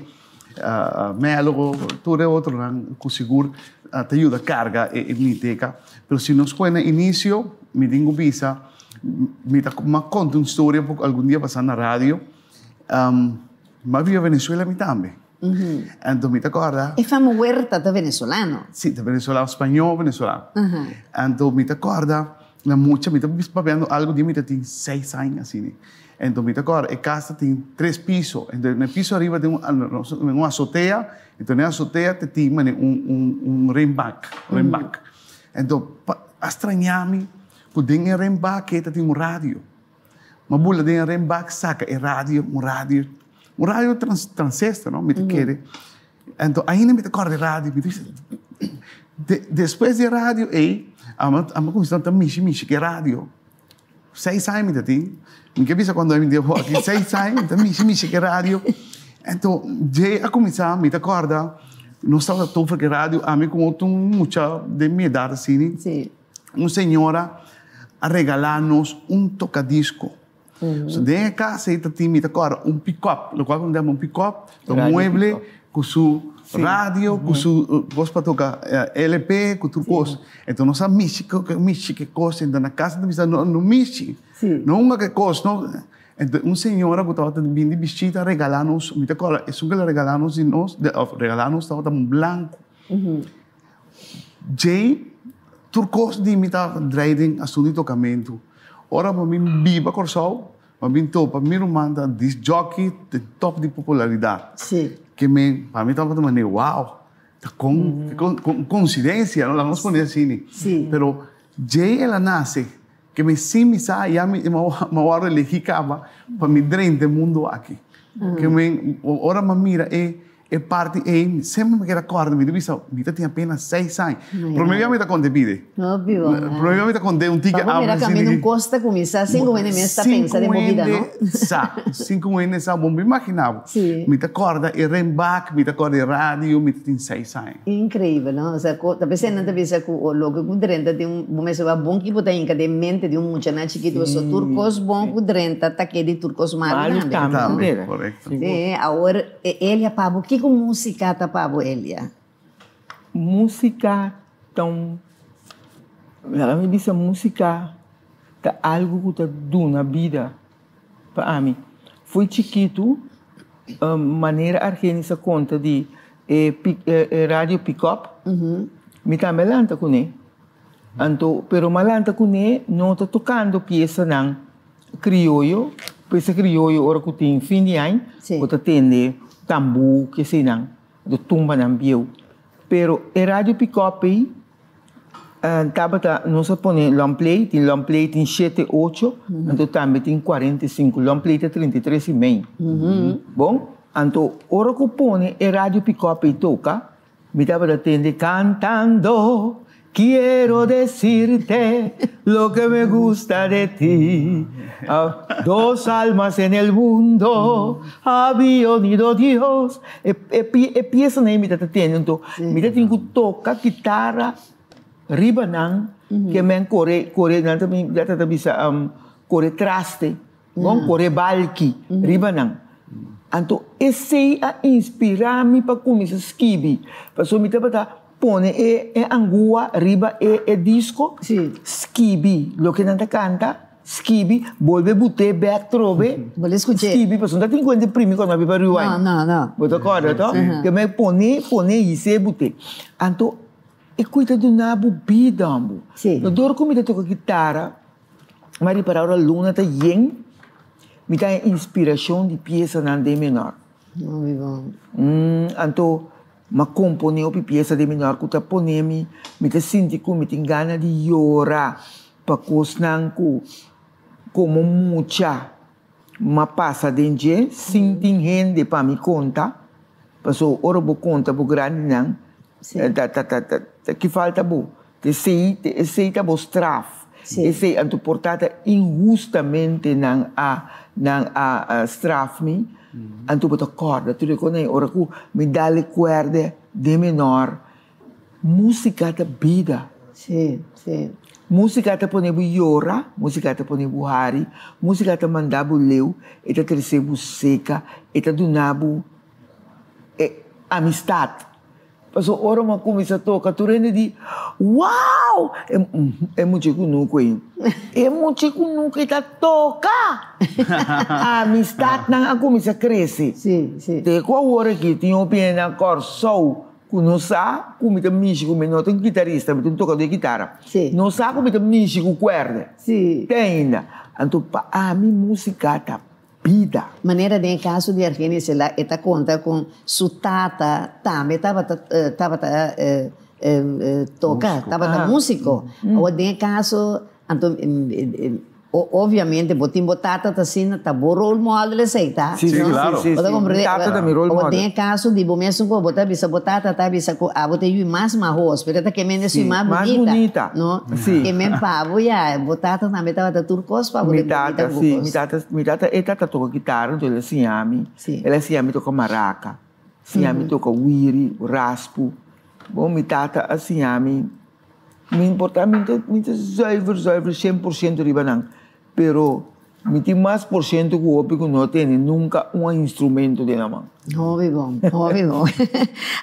Melo, tur e otronan ku sigur ta yuda karga e miniteca. Pero si nos kohe na inisio, mi tin ku bisa, mi ta konta un storia poko algun dia pasa na radio, mi a biba Venezuela mi tambe. Anto mi ta kòrda. E fama Huerta ta venezolano. Si, ta venezolano, spañó venezolano. Anto mi ta kòrda na mucha, mi ta papiando algu di mi ta tin seis aña asina. Anto mi ta kòrda e kas ta tin tres piso, anto na e piso ariba tin un azotea, anto na e azotea ta tin manera un renbak, renbak. Anto a straña mi ku den e renbak ei ta tin un radio. M'a bula den e renbak saka e radio, un radio, un radio trans, transistor, no, mi ta kere. Anto ainda mi ta kòrda e radio, mi ta bisa, de, despues di e radio ei, amo, amo kuminsá ta mishi mishi ku e radio. Seis aña mi ta tin, mi ke bisa kuando mi tin aki, seis aña mi ta mishi mishi ku e radio. Anto djei a kuminsá, mi ta kòrda, nos tabata tofa ku e radio, ami ku otro mucha den mi edat asina. Un señora a regalá nos un tocadisco. So den e casa ei ta tin, mi ta kòrda, un pick-up, lokual ku nos yama un pick-up, ta un mueble ku su radio, ku su kos pa toka LP, ku tur kos. Enton nos a mishi ku mishi ku e kos, enton na casa ta bisa no no mishi, no hunga ku e kos, no. Enton un señora ku tabata bini di bishita a regalá nos, mi ta kòrda esun ku el a regalá nos di nos, òf regalá nos tabata un blanku. Djei, tur kos di mi ta drei den asuntu di tokamentu. Ora bo bin biba Kòrsou, bo bin topa mi ruman ta disc jockey den top di popularidat. Ke men, pa mi tabata manera wow, ta kon, kon konsidensia, no? Laga nos pone asina. Pero djei el a nase, ke men sin mi sa ya mi a wòrdu elegí kaba pa mi drenta e mundu aki. Ke men, ora mi a mira e. E parti ei semper mi keda kòrda, mi ta bisa, mi ta tin apenas seis aña. Promé bia mi ta konta e bida. Hopi bon. Promé bia mi ta konta un tiki Pa bo mira kaminda un kos ta kuminsá sin ku hende mes ta pensa den bo bida, no? Sa, sin ku hende sa, bo no imaginá bo. Mi ta kòrda e renbak, mi ta kòrda e radio, mi ta tin seis aña. Increíbel, no? Osea, ku ta p'esei nan ta bisa ku loke ku drenta den un, bo mester wak bon ki bo ta hinka den mente di un muchanan chikitu, pasobra tur kos bon ku drenta ta keda di tur kos malu tambe, no? Tambe, korekto. Sí, awor. E Elia pa bo, kiko músika ta pa bo Elia? Músika ta un, laga mi bisa músika ta algu ku ta duna bida pa ami. Fo'i chikitu manera Argenis a konta di e radio pikòp, mi tambe a lanta kuné. Anto, pero mi a lanta kuné no ta tokando piesanan Krioyo, p'esei krioyo ora ku tin fin di aña bo ta tende tambú keseinan, de tumbanan bieu. Pero e radio pikòp ei tabata nos a pone long play, tin long play tin shete ocho, anto tambe tin 45, long play ta 33 i mei. Bon, anto ora ku pone e radio pikòp ei toka, Mi tabata tende cantando Quiero decirte lo que me gusta de ti Dos almas en el mundo había unido Dios E e piesanan ei mi tabata tende anto mi ta tin ku toka kitara riba nan ke men kore kore nan ta bisa kore traste. Bon kore balki riba nan. Anto esei a inspirá mi pa kuminsá skibi, pasobra mi tabata pone e e angua riba e e disko, skibi loke nan ta kanta, skibi, bolbe but'é bèk trobe, skibi, pasobra no ta tin kuenta di primi kòrda pa rewind. Bo ta kòrda to? Ke mi pone pone his'é but'é. Anto e kui ta duna bo bida homber. Dor ku mi ta toka kitara. M'a ripará ora luna ta yen, mi ta haña inspirashon di piesanan den menor. Hopi bon. Anto m'a komponé hopi piesa den menor ku ta pone mi, mi ta sinti ku mi tin gana di yora pa kosnan ku komo mucha m'a pasa den dje sin tin hende pa mi konta. Pasobra ora bo konta bo grandinan ta ta ta ki falta bo? Esei esei ta bo straf. Esei anto por ta ta inhustamente nan a nan a straf mi, anto bo ta kòrda tur e kos nan ora ku mi dal e kuèrdè den menor. Músika ta bida. Músika ta pone bo yora, músika ta pone bo hari, músika ta manda bo leu, e ta trese bo seka, e ta duna bo e amistat. Pasobra ora mi a kuminsá toka tur hende di, Wow! E mucha ku nuku ei, e mucha ku nuku ei ta toka! Amistatnan a kuminsá krese. Te ku awor aki tin hopi hende na Kòrsou ku no sa ku mi ta mishi ku mi no ta un kitarista, mi ta un tokadó di kitara. No sa ku mi ta mishi ku kuèrdè. Te ainda. Anto pa ami músika ta bida. Manera den e kaso di Argenis el a e ta konta kon su tata tambe tabata tabata toka, tabata músiko. Awor den e kaso anto obviamente bo tin bo tata ta asina ta bo role model esei ta. Sí, sí, claro. sí, Bo ta sí. comprende? Mi tata ta mi role Awor model. den e kaso di bo mesun ku bo ta bisa bo tata ta bisa ku abo ta yu mas mahos pero e ta kemende su Sí, mas mas bunita, bunita. no? Sí. Kemen pa bo ya bo tata tambe tabata tur kos pa bo Mi den bunita tata, ku bo sí, kos. mi tata, mi tata, e tata toka kitara, enton el a siña mi. Sí. El a siña mi toka maraka, siña mi toka wiri, raspu. Bon, mi tata a siña mi, mi importa mi ta, mi ta zuiver, zuiver 100% riba nan, pero mi tin mas por ciento ku hopi ku no tene nunka un instrumento den nan man. Hopi bon, hopi bon.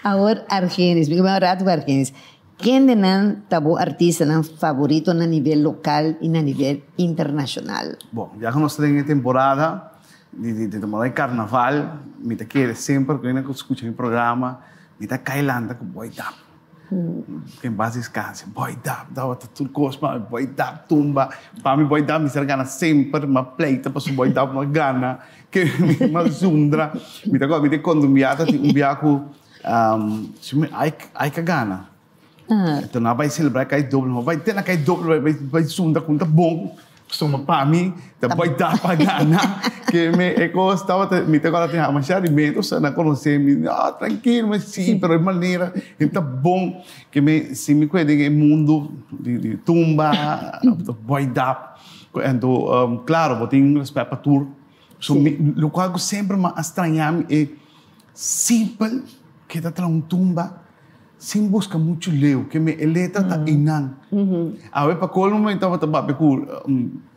Awor Argenis, mi ke bai un rato ku Argenis. Kendenan ta bo artistanan favorito na nivel lokal i na nivel internashonal? Bon, ya ku nos ta den e temporada di di temporada di karnaval, mi ta kere semper ku hende ku skucha mi programa, mi ta kai lanta ku Boy Dap. En bas descanse, Boy Dap tabata tur kos pa mi, Boy Dap tumba, pa mi Boy Dap mester gana semper, mi a pleita pasobra Boy Dap no a gana, ke mi a zundra, mi ta acorda mi ta konta un biaha ta tin un biaha ku Ike a gana. Enton nan a bai celebra kai doble, nan bai te na kai doble bai bai zundra ku ta bon. Suma pa mi ta bai da pa gana ke me e kos tabata mi ta kòrda tin hamasha di miedu sa nan konosé mi ah trankilo mi si pero e manera e ta bon ke me si mi kue den e mundu di di tumba ta bai da anto klaro bo tin rèspèt pa tur so mi lokual ku semper mi a straña mi e simpel ke ta traha un tumba. Sin busca mucho leu, ke mi e letra ta einan. Awe pa colmo mi tabata papia cu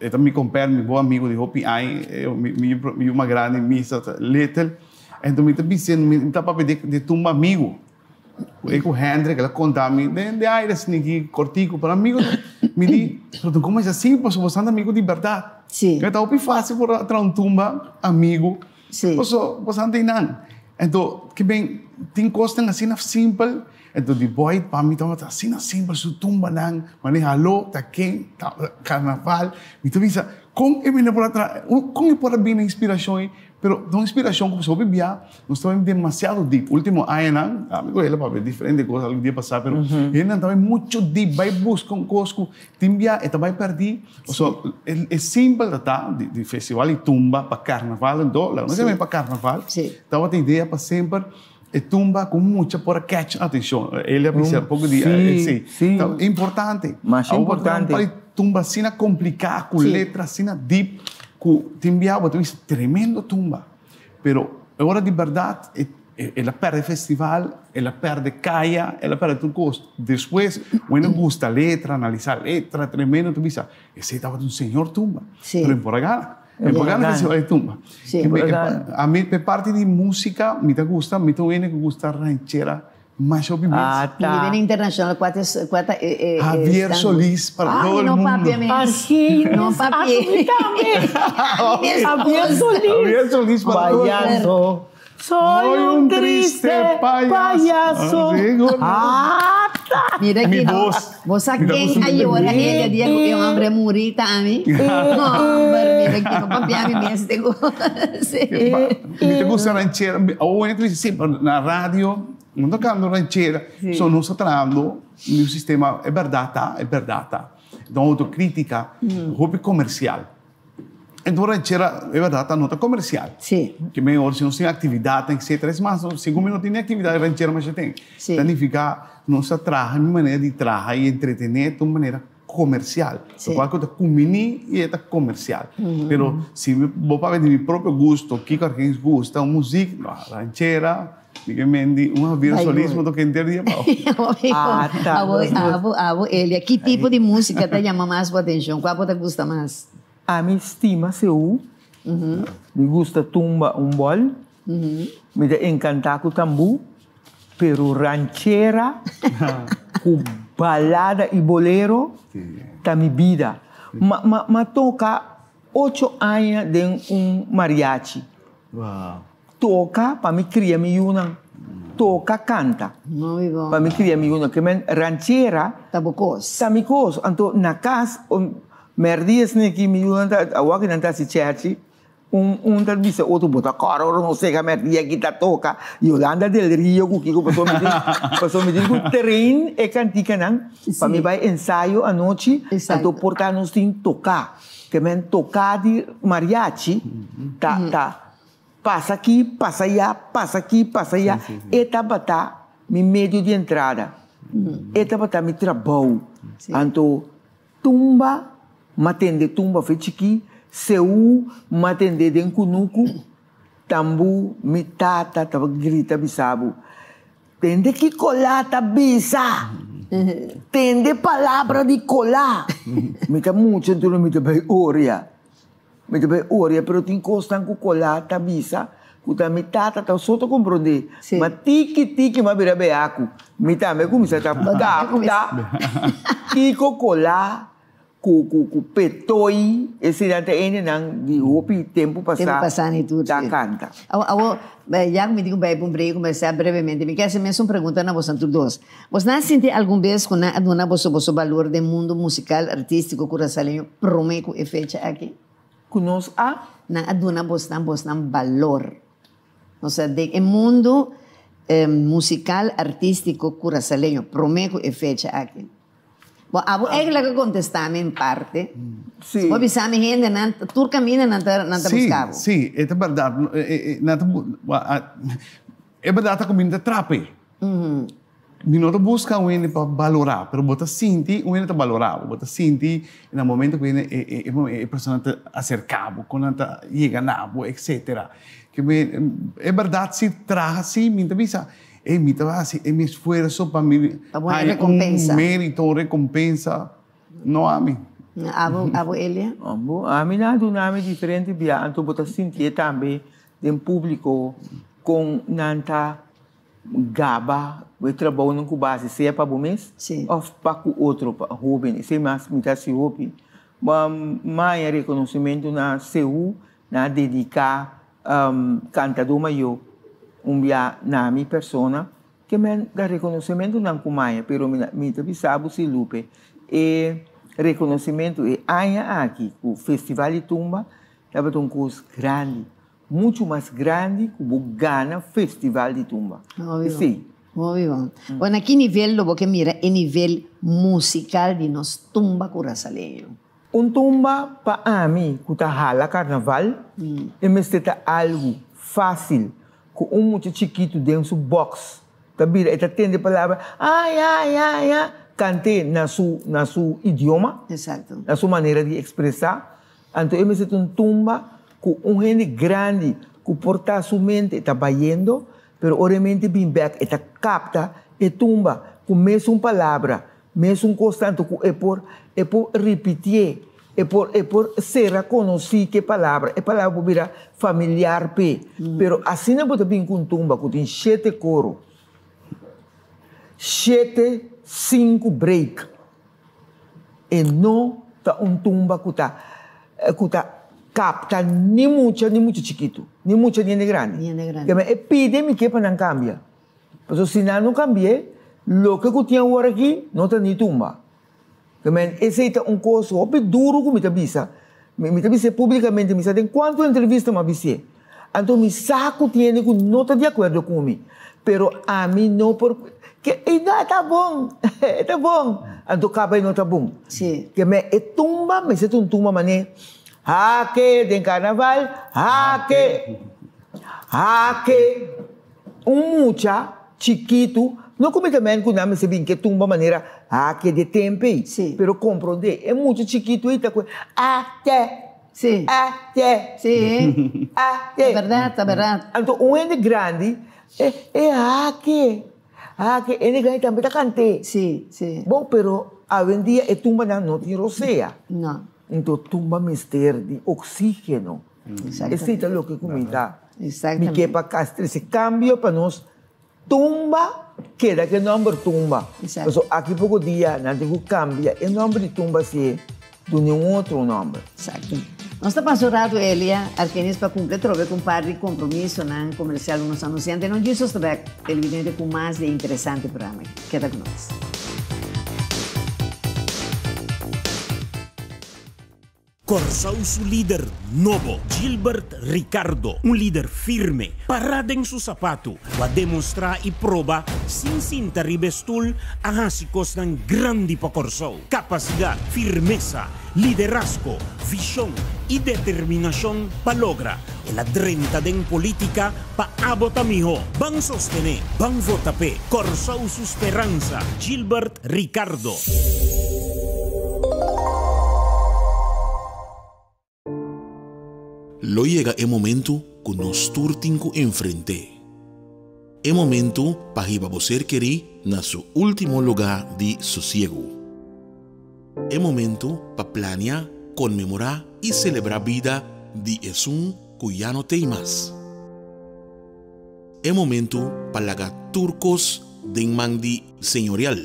e ta mi comper, mi bon amigo di hopi aña, mi yu mas grandi, mi sa little. Enton mi ta bis'e, mi ta papia di tumba amigo. Cu e cu Hendrik, el a conta mi den de aire asina aki cortico, pero amigo mi di, pero como es así, pasobra bo ta amigo di berdad. Ta hopi facil por traha un tumba amigo. Paso bo sa einan. Enton, ke ben, tin kosnan asina simpel, enton di boy pa mi tabata asina simpel, su tumbanan, manera haló, ta ken, ta karnaval, mi ta bisa, kon e bini por a traha, kon e por a bini inspirashon ei, pero ta un inspirashon ku hopi bia nos ta bai demasiado dip, ultimo añanan, ami ku el a papia diferente kos algun dia pasá, pero hendenan ta bai muchu dip, bai buska un kos ku tin bia e ta bai pèrdí. Pasobra e simpel ta ta di festival di tumba pa carnaval anto laga nos yama pa carnaval tabata idea pa semper e tumba cu mucha por a catch atencion el a bisa poco di si ta importante Masha importante pa tumba asina complica cu letra asina deep cu tin bia bo ta bisa tremendo tumba pero e ora di berdad El a perde festival, el a perde kaya, el a perde tur kos. Despues, wen a gusta letra, analisa letra, tremendo, ta bisa, esei tabata un señor tumba. Pero e por a gana. E por a gana festival di tumba. Ami, p'e parti di musika, mi ta gusta, mi ta un hende ku gusta ranchera Masha hopi mes. Ah, ta. Nivel internacional, cua ta, cua ta e, e, Javier Solís para todo el no mundo. Papia mes. Argenis, No papia. a mi tambe. Javier Solís. Javier Solís para todo el mundo. Payaso. Soy un triste payaso. Ah, Ah, ta. Mira Mi que no. voz. Vos sa Mi ta ken gusta a mi llora voz. el dia cu e hombre a muri ta ami. Homber, mira que no papia mi mes te Sí. Mi ta gusta ranchera. Awor mi ta bisa si, pero na radio no ta canta ranchera. So nos ta trahando un sistema, e berdad ta, e berdad ta. Ta un autocritica hopi comercial. Enton ranchera, e berdad ta, no ta comercial. Ke mehor si nos tin actividadnan etcetera. Es mas, segun mi no tin ni actividad ranchera masha tin. Ta nifica nos ta traha, mi manera di traha y entretene ta un manera comercial. Locual cu ta cumini y e ta comercial. Pero si bo papia di mi propio gusto, kico argens gusta, un muziek, no, ranchera, mi ke mendi un Javier Solís mi toca henter dia pa. Abo, abo, abo Elia, ki tipo di musica ta yama mas bo atencion? Cua bo ta gusta mas? Ami stima Seú, mi gusta tumba un bol, mi ta encanta cu tambú, pero ranchera cu balada y bolero ta mi bida. Ma, ma, ma toca ocho aña den un mariachi. Toca pa mi cria mi yunan. Toca canta pa mi cria mi yunan. Ke men ranchera Ta bo cos. Ta mi cos. Anto na cas merdi esne ki mi yunan ta awor ki nan ta haci cherchi un un ta bisa otro bo ta cora ora no sega merdi aki ta toca Yolanda del Rio cu kico pasobra mi tin pasobra mi tin cu train e canticanan pa mi bay ensayo anochi anto por ta nos tin toca. Ke men toca di mariachi ta ta pasa aki, pasa aya, pasa aki, pasa aya. E tabata mi medio di entrada. E tabata mi trabou. Anto tumba, m'a tende tumba fe chikí, seú m'a tende den kunuku, tambu mi tata tabata grita bisa bo, Tende ki Colá ta bisa! Tende palabra di Colá! Mi ta mucha enton mi ta bai oria. Mi ta bai oria pero tin kosnan ku Colá ta bisa ku ta mi tata ta so ta komprondé. Ma tiki tiki mi a bira beaku. Mi tambe kuminsá ta kapta kiko Colá Ku ku ku petoi eseinan ta hendenan di hopi tempu pasá Tempu pasá ni tur, ta sí. kanta. Awo, awo, ya ku mi tin ku bai pa un break kombersá brevemente, mi ke hasi mesun pregunta na boso tur dos. Bos nan a sinti algun bes ku nan a duna boso boso balor den mundu musikal artístiko kurasaleño promé ku e fecha aki? Ku nos a? Nan a duna bosnan bosnan balor. Osea, den e mundu musikal artístiko kurasaleño promé ku e fecha aki. Bo abo eigenlijk a contesta mi en parte. Sí. Bo bisa mi hende nan tur camina nan ta nan ta busca bo. Sí, sí, e ta berdad. Nan ta e berdad ta cu mi no ta trape. Mi no ta busca un hende pa balora, pero bo ta sinti un hende ta balora bo. Bo ta sinti na momento cu hende e persona ta acerca bo, cu nan ta yega na bo, etcetera. Ke mi e berdad si traha si mi ta bisa. Ey, mi ta haci e mi esfuerzo pa mi Pa bo haña haña un recompensa. merito, un recompensa. No ami. Abo, abo Elia? Bo, ami nan a duna mi diferente bia, anto bo ta sintié tambe den públiko kon nan ta gaba e trabounan ku bo a hasi, sea pa bo mes Sí. òf pa ku otro pa hóben. Esei mas mi ta hasi hopi. Bo a haña rekonosimentu na Seú Nan a dediká kantadó mayó un bia na mi persona, ke men ta rekonosementunan ku maña, pero mi ta bisa bo si Lupe, e rekonosementu e aña aki ku Festival di Tumba tabata un kos grandi, muchu mas grandi ku bo gana Festival di Tumba. Esei. Hopi bon. Bon, na ki nivel lo bo ke mira e nivel musikal di nos tumba kurasaleño? Un tumba pa ami ku ta hala karnaval e mester ta algu fásil ku un mucha chikitu den su bòks ta bira e ta tende palabra ai ai ai ai kant'é na su na su idioma na su manera di ekspresá anto e mester ta un tumba ku un hende grandi ku por ta su mente ta bayendo pero ora e mente bin bèk e ta kapta e tumba ku mesun palabra Mesun kos tantu ku e por e por ripitié, e por e por sera konosí ku e palabra, e palabra por bira familiar p'e. Pero asina bo ta bin ku un tumba ku tin shete koro, shete sinku break, e no ta un tumba ku ta ku ta kapta ni mucha ni mucha chikitu, ni mucha ni hende grandi. Ni hende grandi. Keme e pidi mi ke pa nan kambia. Pasobra si nan no cambi'é, loke cu tin awor aki no ta ni tumba. Ke men, esey ta un cos hopi duro cu mi ta bisa. Mi ta bis'é publicamente, mi sa den cuanto entrevista mi a bis'é. Anto mi sa cu tin hende cu no ta di acuerdo cu mi, pero ami no por, ke, ey no, e ta bon, e ta bon. Anto caba e no ta bon. Ke men, e tumba mester ta un tumba manera, hake den carnaval, hake, hake. Un mucha chikitu no kuminsa men ku nan mester bin ke tumba manera hake di e tempu ei, pero komprondé e mucha chikitu ei ta ku a te, a te, a te. Anto un hende grandi e e hake, hake, e hende grandi tambe ta kant'é. Bon, pero awendia e tumbanan no tin rosea. Anto tumba mester di oxígeno. Esei ta loke ku mi ta. Mi ke pa kas trese kambio pa nos tumba keda ku e nòmber tumba. Pasobra aki poko dia nan tin ku kambia e nòmber di tumba si duna un otro nòmber. Nos ta pasa un ratu Elia Argenis pa kumpli atrobe ku un par di kompromisonan komersial ku nos anunsiante. No djis nos ta bek televidente ku mas di e interesante programa aki. Keda ku nos. Kòrsou su lider nobo, Gilbert Ricardo, un lider firme, pará den su sapatu, ku a demostrá i proba sin sinta riba e stul a hasi kosnan grandi pa Kòrsou. Kapasidat, firmesa, liderazgo, vishon i determinashon pa logra. El a drenta den polítika pa abo ta mihó. Ban sostené, ban vota p'e. Kòrsou su speransa, Gilbert Ricardo. Lo yega e momento ku nos tur tin ku enfrent'é. E momento pa hiba bo ser kerí na su último lugá di sosiegu. E momento pa plania, konmemorá i selebrá bida di esun ku ya no t'ei mas. E momento pa laga tur kos den man di Señorial.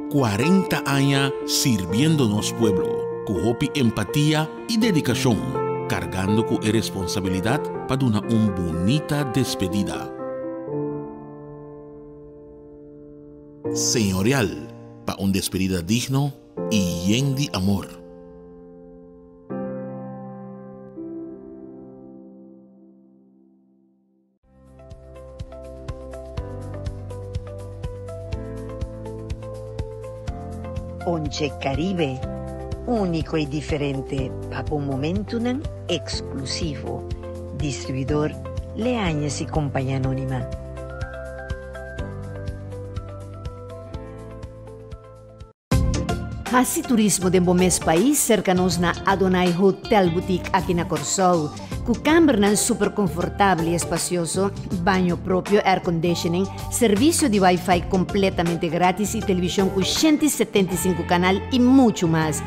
40 aña sirbiendo nos pueblo ku hopi empatia i dedikashon, kargando ku e responsabilidat pa duna un bunita despedida. Señorial pa un despedida digno i yen di amor. Ponche Caribe, úniko i diferente pa bo momentunan eksklusivo. Distribuidor Leañez i Compañía Anónima. Hasi turismo den bo mes pais serka nos na Adonai Hotel Boutique aki na Kòrsou. Ku kambernan super konfortabel i espasioso, baño propio, air conditioning, servisio di wifi kompletamente gratis i televishon ku 175 kanal i muchu mas.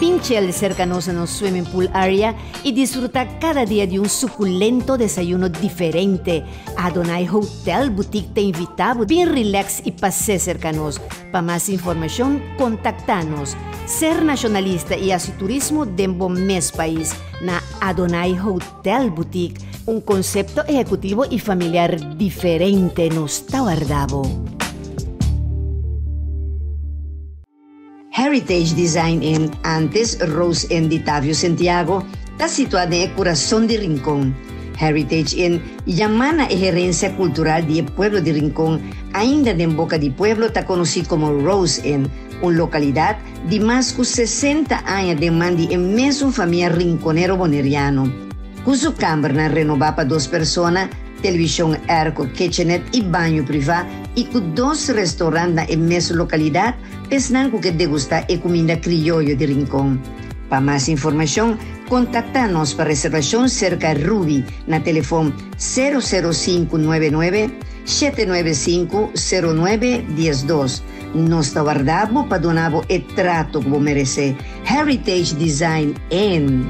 Bin chel serka nos na nos swimming pool area i disfrutá kada dia di un sukulento desayuno diferente. Adonai Hotel Boutique ta invitá bo bin relax i pas'é serka nos. Pa mas informashon kontaktá nos. Ser nashonalista i hasi turismo den bo mes pais na Adonai Hotel Boutique, un konsepto ehekutivo i familiar diferente nos ta warda bo. Heritage Design Inn, antes Rose Inn di Tavio Sentiago, ta situá den e kurason di Rincon. Heritage Inn yamá na e herensia kultural di e pueblo di Rincon, ainda den boka di pueblo ta konosí komo Rose Inn, un lokalidat di mas ku 60 aña den man di e mesun famia rinconero boneriano. Ku su kambernan renobá pa dos persona, televishon airco, kitchenette i baño privá i ku dos restaurant na e mesun lokalidat, Esnan ku ke degustá e kuminda krioyo di Rincon. Pa mas informashon, kontaktá nos pa reservashon serka Ruby na telefon sero sero sinku nuebe nuebe, shete nuebe sinku, sero nuebe diesdos. Nos ta warda bo pa duna bo e trato ku bo meresé. Heritage Design Inn.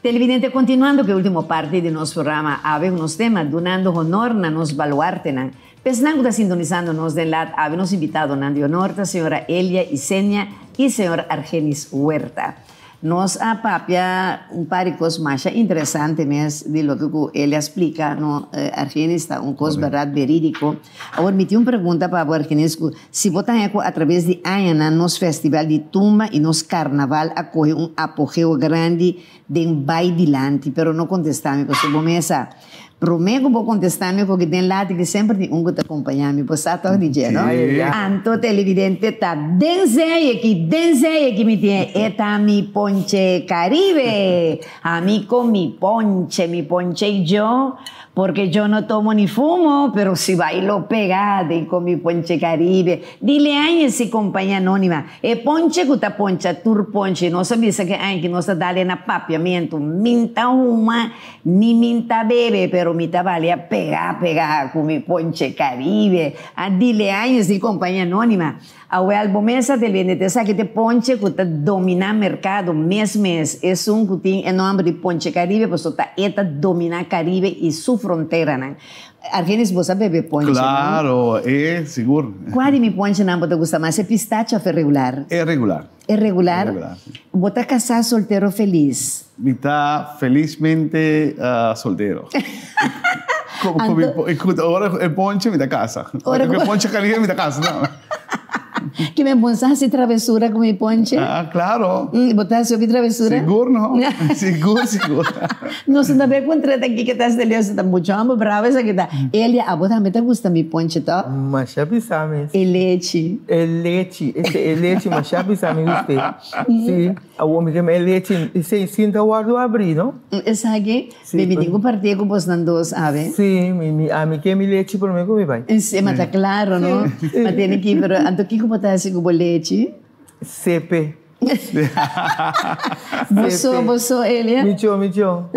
Televidente, continuando cu e ultimo parti di nos programa Awe cu nos tema, dunando honor na nos baluartenan. Pesnan cu ta sintonisando nos den lat awe nos invitadonan di honor ta señora Elia Isenia y señor Argenis Huerta. Nos a papia un par di kos masha interesante mes di loke ku el a splika no Argenis ta un kos bèrdat berídiko. Awor mi tin un pregunta pa bo Argenis ku si bo ta haña ku atraves di añanan nos festival di tumba i nos karnaval a kohe un apogeo grandi den bai dilanti pero no kontestá mi pasobra bo mes sa Promé ku bo kontestá mi koki den lati ki semper tin un ku ta kompañá mi. Bo sa tòg di dje, no? Anto televidente ta den zeye ki den zeye ki mi tin e ta mi ponche Caribe. Ami con mi ponche, mi ponche y yo, porque yo no tomo ni fumo, pero si bailo pegado y con mi ponche Caribe. Dile aña si compañía anónima. E ponche ku ta poncha tur ponche. Nos a bisa ke aña ki nos ta dale na papiamentu. Min ta huma. Ni min ta bebe, pero mi ta balia pegá pegá ku mi ponche Caribe. A dile años di Compañía Anónima. Awel bo mes a te bende te esaki te ponche ku ta dominá merkado mes mes. Esun ku tin e nòmber di Ponche Caribe pasobra ta e ta dominá Caribe i su fronteranan. Argenis bo sa bebe ponche no? Claro, e sigur. Kua di mi ponchenan bo ta gusta mas, e pistacho òf e regular? E regular. E regular? E regular, si. Bo ta casá, soltero, feliz? Mi ta felizmente soltero. Anto, ora e ponche mi ta casa. Ora e ponche caliente mi ta casa. Ke men bon sa hasi travesura ku mi ponche? Ah, claro. Bo ta hasi hopi travesura? Sigur no. Sigur, sigur. Nos no ta bay puntra ta kiko ta hasi Leo, si ta mucho homber bravo esaki ta. Elia, abo tambe ta gusta mi ponche to? Masha bisa mes. E lechi. E lechi, ese e lechi masha bisa mi gust'é. Si, awor mi ke e lechi, esei sin ta wòrdu abrí no? Esaki? Mi mi tin ku partié ku bosnan dos awe. Sí, mi mi ami ke mi lechi promé ku mi bai. Sí, ma ta klaro no. Ma tene ki pero anto kiko bo ta hasi ku bo lechi? Sepe. Boso boso Elia? Micho micho.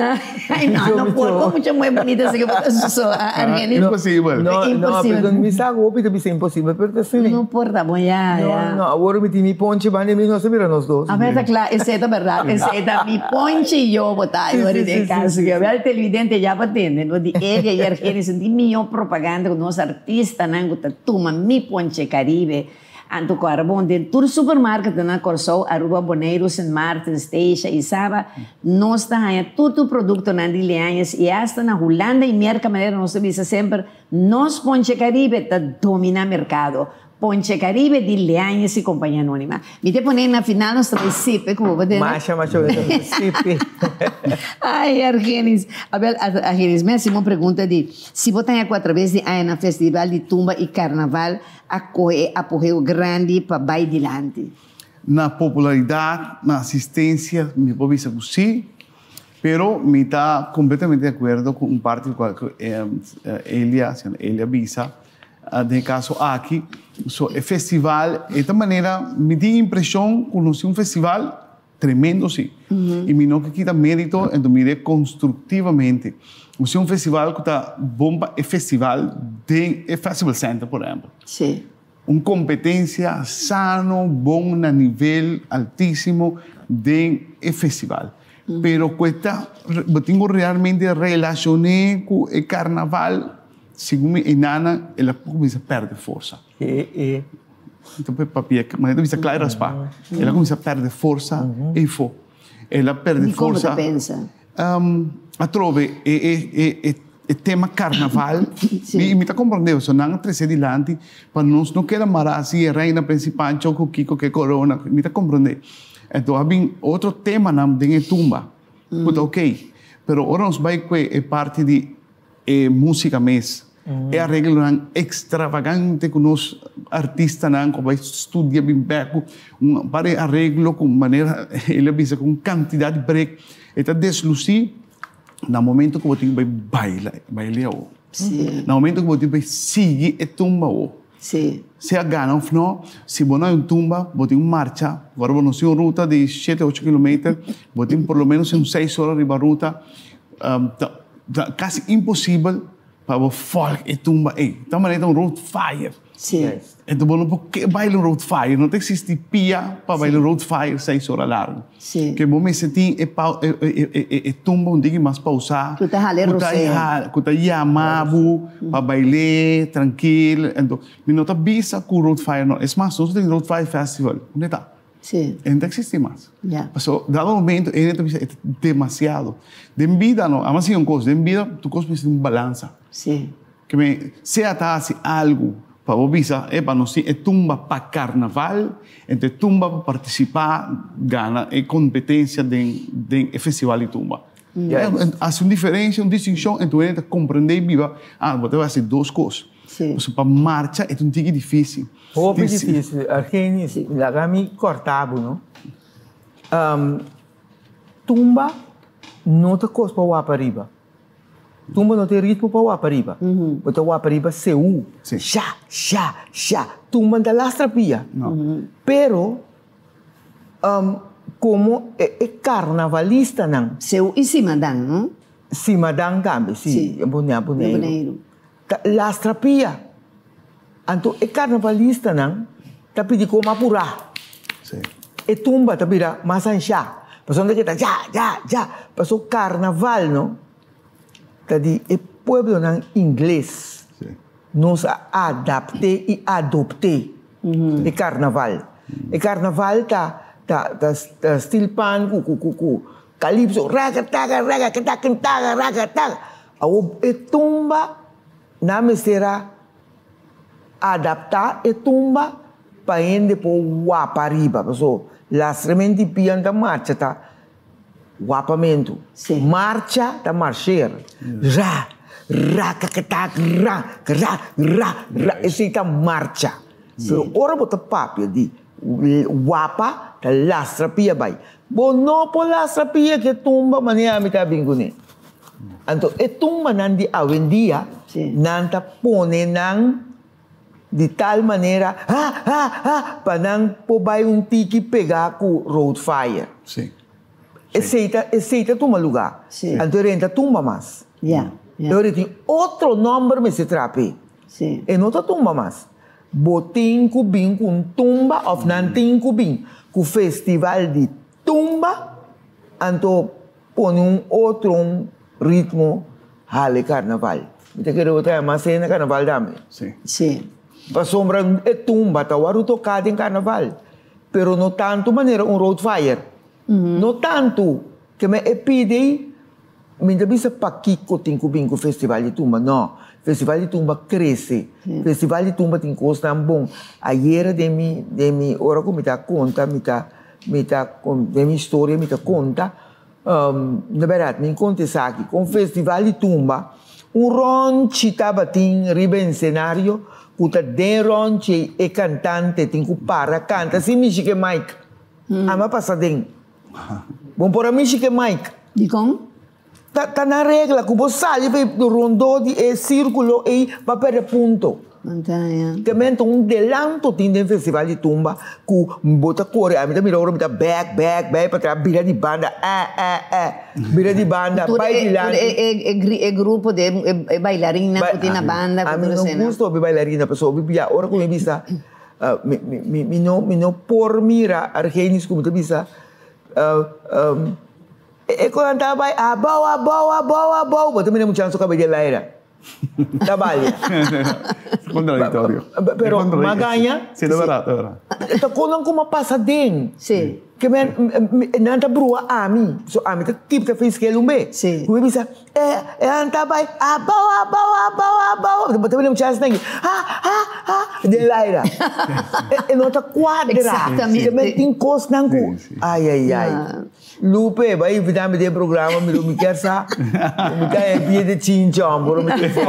Ay no, no por con mucha mujer bonita así que bo ta so Argenis. Imposibel. No, no, pero mi sa ku hopi ta bisa imposibel pero ta asina. No por ta bon ya ya. No, no, awor mi tin mi ponche banda mi nos ta mira nos dos. A ver ta kla, esei ta berdad, esei ta mi ponche y yo bo ta ayora den caso. Wel televidente ya bo tende no di Elia y Argenis tin mihó propaganda ku nos artistanan ku ta tuma mi ponche Caribe. Anto ku Arbon den tur supermarket na Kòrsou, Aruba, Boneiru, Sint Maarten, Statia i Saba, nos ta haña tur tur produktonan di Leañez i asta na Hulanda i Merka manera nos ta bisa semper, nos Ponche Caribe ta dominá merkado. Ponche Caribe di Leañez i Compañía Anónima. Mi te pone na final nos ta bai sipe ku bo bo tende. Masha masha bo ta bai sipe. Ay Argenis. Abel, Argenis mi hasi un pregunta di si bo ta haña ku atraves di aña na festival di tumba i karnaval a kohe e apogeo grandi pa bai dilanti. Na popularidat, na asistensia, mi por bisa ku sí, pero mi ta kompletamente di akuerdo ku un parti ku Elia, señora Elia bisa den e kaso aki. So e festival, e ta manera, mi tin impreshon ku nos tin un festival Tremendo si. Y mi no ke kita merito enton mir'é constructivamente. Nos tin un festival cu ta bon pa e festival den e Festival Center por ehempel. Un competencia sano, bon na nivel altisimo den e festival. Pero cu e ta, bo tin cu realmente relacion'é cu e carnaval, segun mi e nana el a cuminsa perde forsa. Mi ta papia, manera ta bisa kla i raspá. El a kuminsá pèrdè forsa eifó. El a pèrdè Dikon bo forsa. ta pensa? Atrobe e e tema karnaval, mi mi ta komprondé pasobra nan a trese dilanti pa nos no keda mará si e reina Prince Pancho ku kiko ku e korona, mi ta komprondé. Enton a bin otro temanan den e tumba ku ta okey, pero ora nos bai ku e parti di E músika mes, e areglonan ekstravagante ku nos artistanan ku bai studia bin bèk ku un par di areglo ku manera el a bisa ku un kantidat di brek e ta deslusí na momento ku bo tin ku bai baila, bail'é awor. Na momento ku bo tin ku bai sigui e tumba awor. Sea gana òf no, si bo no hay un tumba, bo tin un marcha, ora bo no sigui un ruta di shete, ocho kilometer, bo tin por lo menos un seis ora riba ruta, Ta kasi imposibel pa bo volg e tumba ei. Ta manera ta un road fire. Enton bo no por ke baila un road fire. No ta existi pia pa baila un road fire seis ora largu. Ke bo mester tin e pau e tumba un tiki mas pausá. Ku ta hala e rosea. Ku ta yama bo pa bail'é trankil. Enton mi no ta bisa ku road fire no. Es mas nos tin road fire festival. Unda e ta? Sí. E no ta existi mas. Ya. Paso, dado momento, e hende ta bisa, e ta demasiado. Den bida no, amo a siña un cos, den bida tur cos mester tin un balansa. Sí. Ke men, sea ta haci algu pa bo bisa, epa, nos tin e tumba pa carnaval, ento e tumba pa participa, gana e competencia den, den e festival di tumba. Yes. Haci un diferencia, un distincion, ento hende ta comprende y biba, ah, bo ta haci dos cos. Sí. Pasobra pa marcha e ta un tiki dificil. Hopi difícil, Argenis, laga mi corta bo no. Tumba no ta cos pa wapa riba. Tumba no tin ritmo pa wapa riba. Bo ta wapa riba seú. Sha, sha, sha. Tumba no ta lastra pia. Pero como e carnavalistanan. Seú y simadan, no? Simadan tambe, si. Boneiru. Ta lastra pia. Anto e karnavalistanan ta pidi koma apurá. E tumba ta bira mas anshá. Pasobra nan ta keda dja, dja, dja. Pasobra karnaval no ta di e pueblonan ingles. Nos a adapt'é i adopt'é e karnaval. E karnaval ta ta ta stil pan ku ku ku kalipso, raka taka raka taka taka raka taka. Awor e tumba, nan mester a adaptá e tumba pa hende por wapa ariba, paso lastrament'i pia ta marcha ta wapamentu. Marcha ta marsher. Ra, ra, kakata, ra, ra, ra, ra, esei ta marcha. Pero ora bo ta papia di wapa ta lastra pia bai. Bo no por lastra pia ke tumba manera ami ta bin kuné. Anto e tumbanan di awendia nan ta pone nan di tal manera ha ha ha pa nan por bai un tiki pega ku road fire. Esei ta esei ta tuma lugá. Anto e renta tumba mas. E ora tin otro nòmber mester traha p'e. E no ta tumba mas. Bo tin ku bin ku un tumba òf nan tin ku bin ku festival di tumba anto pone un otro un ritmo hala e karnaval. Mi ta kere bo traha mas hende na karnaval tambe. Pasobra e tumba ta wòrdu toká den karnaval pero no tantu manera un road fire. No tantu ke men e pidi mi ta bisa pakiko tin ku bin ku festival di tumba no festival di tumba krese festival di tumba tin kosnan bon ayera den mi den mi ora ku mi ta konta mi ta mi ta den mi historia mi ta konta na bèrdat mi konta esaki kon festival di tumba un rònchi tabatin riba ensenario ku ta den rònchi e kantante tin ku para kanta sin mishi ku e mic. Ama pasa den. Bon por a mishi ke Mike. Dikon? Ta ta nan regla ku bo sali pa e rondó di e sírkulo ei pa pèrdè punto. Montaña. Te mento un delanto tin den festival di tumba ku bo ta kore ami ta mira ora mi ta bèk bèk bèk pa tras bira di banda eh eh eh bira di banda Tur bai e tur dilanti. e e e gri e grupo de e bailarinnan ku tin na banda ku Ami tur no esei nan. gusta obi bailarina pasobra obi bia ora ku mi bisa Mi no mi no por mira Argenis ku mi ta bisa e ku nan ta bai abou abou abou abou bo ta mira muchanan su kabes den laira ta balia Kontradiktorio. Pero magaña Si ta bèrdat ta bèrdat. Ta konan ku a pasa den. Si. Ke men nan ta brua ami so ami ta tip ta fiskel un be. Si. Ku mi bisa E e nan ta bai abou abou abou abou bo ta bini muchacha esnan aki ha ha ha den laira e e no ta kuadra Exactamente. Te tin kosnan ku ai ai ai Lupe bai invita mi den programa mi mi kier sa mi ta e pia di chincha homber mi tin fo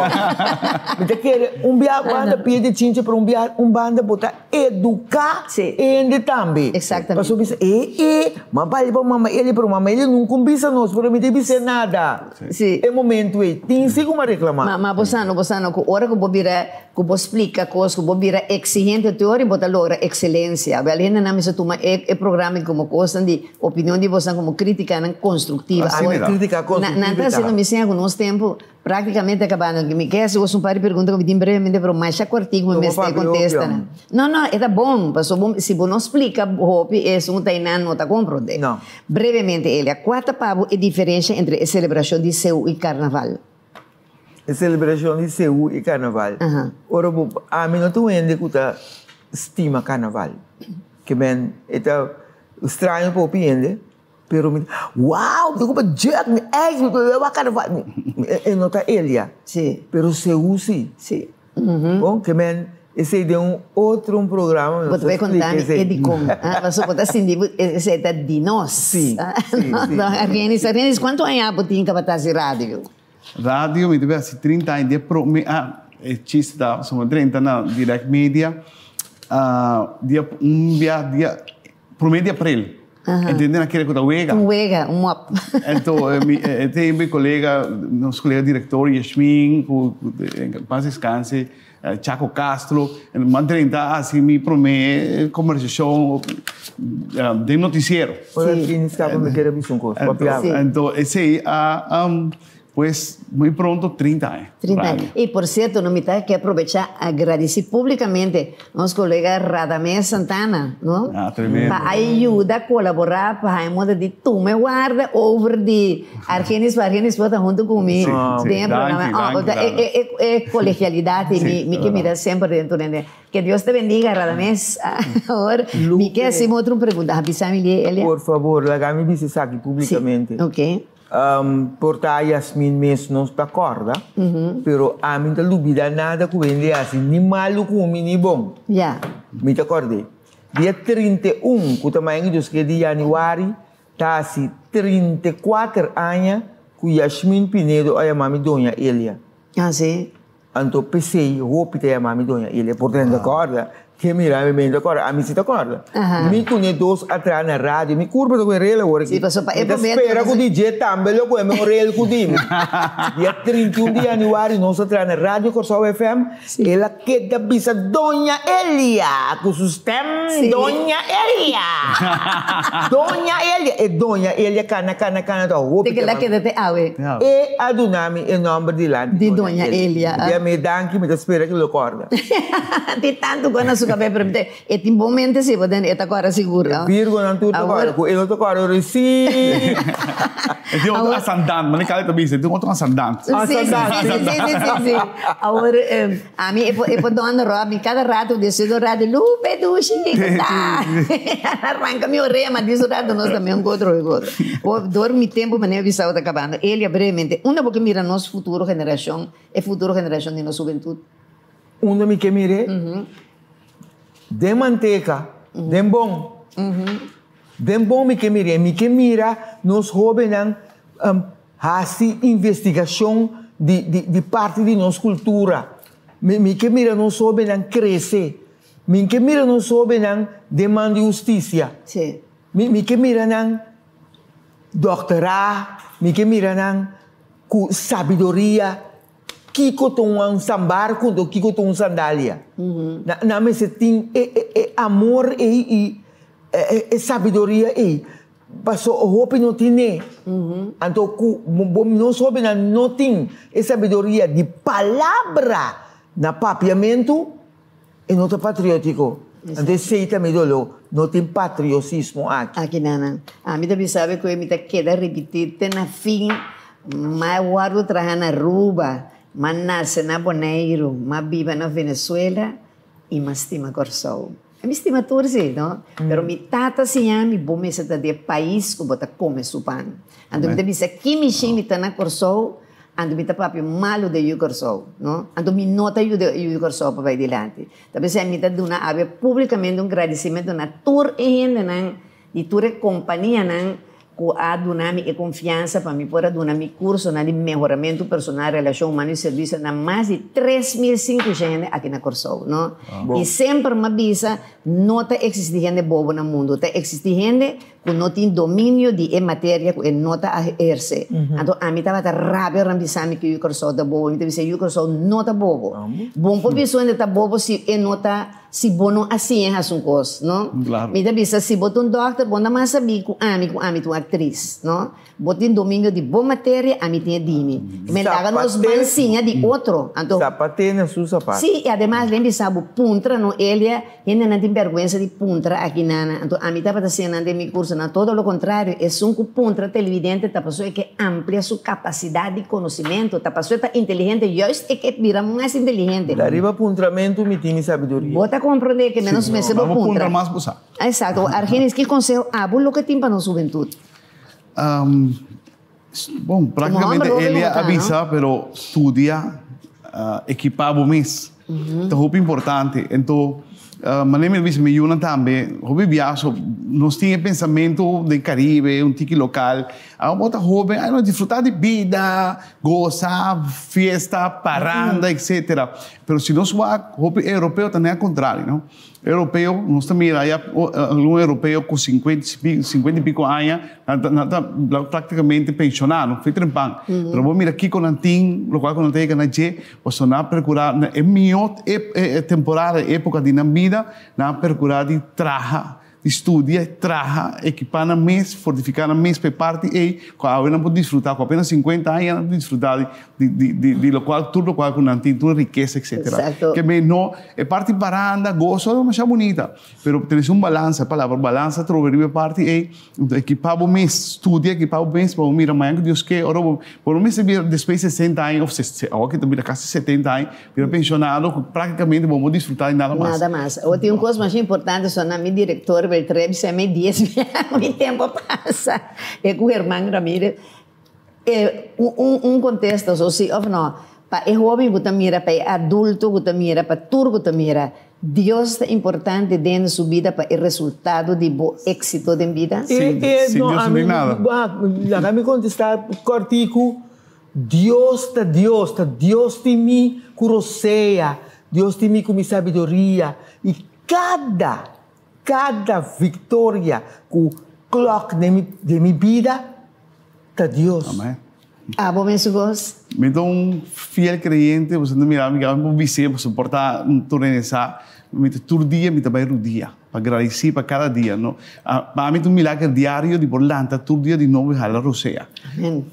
mi ta kere un bia banda pia di chincha pero un bia un banda bo ta educa hende tambe Exactamente. Pasobra bisa e e Ma bali pa mama Eli, pero mama Eli nunca un bisa nos, pero mi ta bis'é nada. Sí. E momento ei, tin si ku mi a reklamá. Ma, ma bo sa no, bo sa no, ku ora ku bo bira, ku bo splika kos, ku bo bira eksihente tur ora bo ta logra ekselensia. Wèl, hendenan mester tuma e, e programa ei komo kosnan di opinion di bosan komo krítikanan konstruktiva. Asina Awor, ta. Krítika nan, nan ta konstruktiva ta. hasiendo mi siña ku nos tempu Prácticamente acabando. Mi ke haci un par di pregunta cu mi tin brevemente, pero masha cortico mi Tuma mester papia contesta hopi, nan. No, no, e ta bon, paso bo, si bo no splica hopi, esun ta einan no ta comprende. No. Brevemente, Elia, cua ta pa bo e diferencia entre e celebracion di Seú y Carnaval? E celebracion di Seú y Carnaval? Aha. Ora bo, ami no ta un hende cu ta stima Carnaval. Ke men, e ta straño pa hopi hende. Pero mi wow mi ta ocupa jet mi ex mi ta wak carnaval e no ta Elia Sí. pero Seú si Sí. Bon ke men esei den un otro un programa mi Bo ta ta bay splika conta mi esei. e dicon ah pasobra bo ta sinti bo esei ta di nos. Sí, sí, sí. Argenis Argenis cuanto aña bo tin tabata haci radio? Radio mi ta bay haci 30 aña di e prome ah e chiste ta pasobra mi a drenta na Direct Media dia un bia dia prome di april. Entende nan kere ku ta wega. Un wega, un mop. Anto mi tin mi kolega, nos kolega direktor Yashmin, ku pas deskanse, Chaco Castro, nan drenta hasi mi promé kombersashon den notisiero. Ora fin skapa mi kere bisa un kos, papia. Anto esei a Pues muy pronto 30 aña. 30 aña. Y por cierto, no mi ta ke aprovecha agradeci publicamente nos colega Radamés Santana, no? Ah, tremendo. Pa a yuda colabora pa haña moda di tuma e warda over di Argenis, pa Argenis por ta hunto cu mi Sí, sí. den e programa. Danki, Oh, danki, e, e, e, e colegialidad y mi, mi ke mira semper den tur hende. Que Dios te bendiga, Radamés. Awor, mi ke haci otro pregunta. Bisa mi, Elia. Por favor, laga mi bisa esaki publicamente. Sí, ok. Por ta Yasmin mes no ta corda, pero ami no ta lubida nada cu hende haci, ni malo cu mi ni bon. Ya. Mi ta kòrd'é. Dia 31, ku ta mañana Dios ke di yanüari, ta hasi 34 aña ku Yashmin Pinedo a yama mi Doña Elia. Ah, si? Anto p'esei hopi ta yama mi Doña Elia, por nan ta kòrda. Ke mira mi mi ta kòrda, ami si ta kòrda. Mi ku ne dos a traha na radio, mi kurpa ta ku e rel awor aki. Sí, pasobra pa e Mi ta momento spera ku DJ tambe lo ku e mi un rel ku di mi. Dia 31 di yanüari nos a traha na Radio Kòrsou FM, el a keda bisa Doña Elia ku su stèm, Doña Elia, Doña Elia. E Doña Elia kana kana kana ta hopi Te keda ta keda te awe. E a duna mi e nòmber dilanti Di Doña Elia. Di a mi danki, mi ta spera ku lo kòrda. Tin tantu ku na su kabes, pero mi ta e tin bon mente si, bo tende, e ta kòrda sigur. E Virgonan tur ta kòrda, ku e no ta kòrda ora si. E tin otro asandant, manera Kali ta bisa, e tin otro asandant. Sí, sí, sí, sí, sí, sí, sí. Awor, ami e por e por dònde ròp mi kada rato di su rato, Lupe dushi, ku ta? Ranka mi orea, ma di su rato nos ta meun ku otro ku otro. Awor, dor mi tempu manera mi bisa bo ta kabando. Elia, brevemente, unda bo ke mira nos futuro generashon, e futuro generashon di nos hubentut? Unda mi ke mir'é? Den manteka, den bon. Den bon mi ke mir'é. Mi ke mira nos hóbennan hasi investigashon di parti di nos kultura. Mi ke mira nos hóbennan krese. Mi ke mira nos hóbennan den man di hustisia. Mi ke mira nan dòkterá, mi ke mira nan ku sabiduria. Kiko ta un sambar kunto kiko ta un sandalia? Nan mester tin e amor ei i e sabiduria ei. Paso hopi no tin'é. Anto ku nos hopinan no tin e sabiduria di palabra na papiamentu, e no ta patriotiko. Anto esei ta mi doló, no tin patriosismo aki. Aki nan. Ami ta bisa bo ku mi ta keda ripití te na fin. M'a wòrdu traha na Aruba, m'a nase na Boneiru, m'a biba na Venezuela i m'a stima Kòrsou. Mi stima tur si, no? Pero mi tata siña mi bo mester ta di e pais ku bo ta kome su pan. Anto mi ta bisa ki mishi mi ta na Kòrsou, anto mi ta papia malu den yu Kòrsou, no? Anto mi no ta yuda yu Kòrsou pa bai dilanti. Ta p'esei mi ta duna awe públikamente un gradisimentu na tur e hendenan di tur e kompanianan ku a duna mi e konfiansa pa mi por a duna mi kursonan di mehoramentu personal, relashon humano i servisio na mas di 3500 hende aki na Kòrsou, no. I semper mi a bisa, no ta eksistí hende bobo na mundu, ta eksistí hende ku no tin dominio di e materia ku e no ta a ehersé. Anto ami tabata rabia ora mi bisa mi ku yu Kòrsou ta bobo, mi ta bisa yu Kòrsou no ta bobo. Bon por bisa un hende ta bobo si e no ta. Si bo no a siña hasi un kos, no? Claro. Mi ta bisa, si bo ta un dòkter, bo no mas sabí ku ami, ku ami ta un aktris, no? Bo tin dominio di bo materia, ami tin e di mi. Mi laga nos ban siña di otro. Anto. Zapaté na su zapato. Sí, i ademas den bisa bo puntra no, Elia, hendenan tin bèrgwensa di puntra aki nana. Anto ami tabata siña nan den mi kursonan, todo lo kontrario, esun ku puntra televidente ta pasobra e ke amplia su kapasidat di konosimentu, ta pasobra e ta inteligente, juist e ke bira mas inteligente. Ta riba puntramentu mi tin mi sabiduria. Bo ta komprondé ke menos mester bo puntra. puntra mas bo sa. Exacto. Argenis, ki konseho abo loke tin pa nos hubentut? Bon, praktikamente Elia a bisa, pero studia, ekipá bo mes. Ta hopi importante. Ento, manera mi a bisa mi yunan tambe, hopi biaha nos tin e pensamentu den Caribe, un tiki lokal, Abo bo ta hoben, ay no disfruta di bida, gosa, fiesta, paranda, etcetera. Pero si nos wak, hopi europeo ta net contrario, no? Europeo, nos ta mira aya algun europeo cu cincuenta y pico aña, nan ta, nan ta practicamente pensiona, no? Fei trempan. Pero bo mira kico nan tin, locual cu nan ta yega na dje, pasobra nan a percura na e miho temporada, epoca di nan bida, nan a percura di traha. Di studia, traha, ekipá nan mes, fortifiká nan mes pa e parti ei ku awe nan por disfrutá, ku apenas sinkuenta aña nan por disfrutá di di di di lokual tur lokual ku nan tin, tur e rikesa etsetera. Exacto. Ke men no, e parti paranda, goso ta masha bunita, pero tenés un balansa, e palabra balansa trobe riba e parti ei, enton ekipá bo mes, studia, ekipá bo mes pa bo mira mañana ku Dios ke ora bo, bo no mester bira despues di sesenta aña òf awor ke ta bira kasi setenta aña, Bira pensionado cu practicamente bo no disfruta di nada mas. Nada mas. Awor tin un cos masha importante so na mi director Beltré bisa mi dies bia mi tempo a pasa e cu Herman Ramirez e un un contesta so si of no pa e hoben cu ta mira pa e adulto cu ta mira pa tur cu ta mira. Dios ta importante den su bida pa e resultado di bo éxito den bida? Sin Eh, no, Dios a no mi, tin nada. Laga mi kontestá kòrtiku. Dios ta Dios, ta Dios tin mi ku rosea, Dios tin mi ku mi sabiduria i kada, kada viktoria ku klòk den mi, den mi bida ta Dios. Amèn. Abo mes bos? Mi ta un fiel kreyente, boso ta mira mi ku mi por bis'é, boso por ta tur hende sa, mi ta tur dia mi ta bai rudia pa gradisí pa kada dia, no. Pa mi ta un milager diario di por lanta tur dia di nobo i hala rosea. Amen,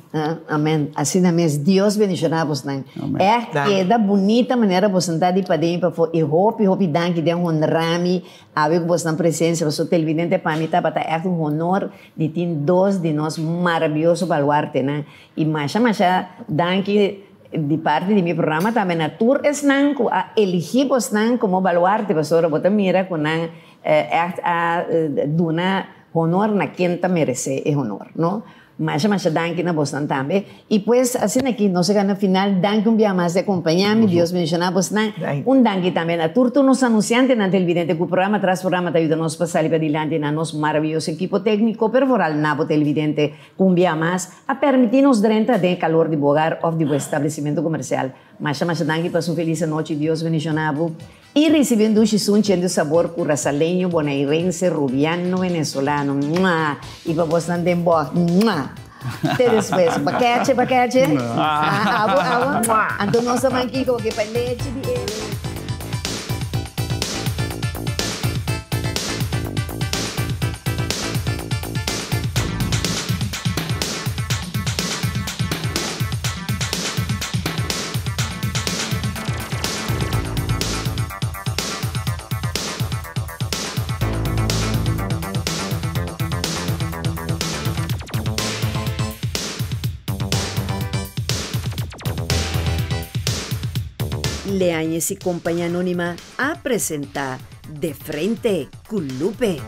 amen. Asina mes Dios bendiciona bosnan. Amen. Echt keda bunita manera bosnan ta di paden i pafó i hopi hopi danki den honra mi awe ku bosnan presencia pasobra televidente pa mi tabata echt un honor di tin dos di nos maravioso baluartenan i masha masha danki di parti di mi programa tambe na tur esnan ku a eligi bosnan komo baluarte pasobra bo ta mira ku nan echt a duna honor na ken ta merece e honor no. Masha masha danki na bosnan tambe. Y pues asina aki nos a gana final. Danki un bia mas di acompaña mi. Dios bendiciona bosnan. Un danki tambe na tur tur nos anunciantenan televidente cu programa tras programa ta yuda nos pa sali padilanti na nos maraviyoso ekipo tecnico pero vooral na bo televidente cu un bia mas a permiti nos drenta den e calor di bo hogar of di bo establecimento comercial. Masha masha danki pasa un feliz anochi. Dios bendiciona bo. Y ricibi un dushi sunchi en di sabor curasaleño, bonairense, rubiano, venezolano. Mua! Y pa bosnan den bocht. Mua! Te despues. Bakeche, bakeche. Ah, abo, abo. Anto nos a ban kiko ke pa lechi di e. Leañez y Compañía Anónima a presenta De Frente cu Lupe.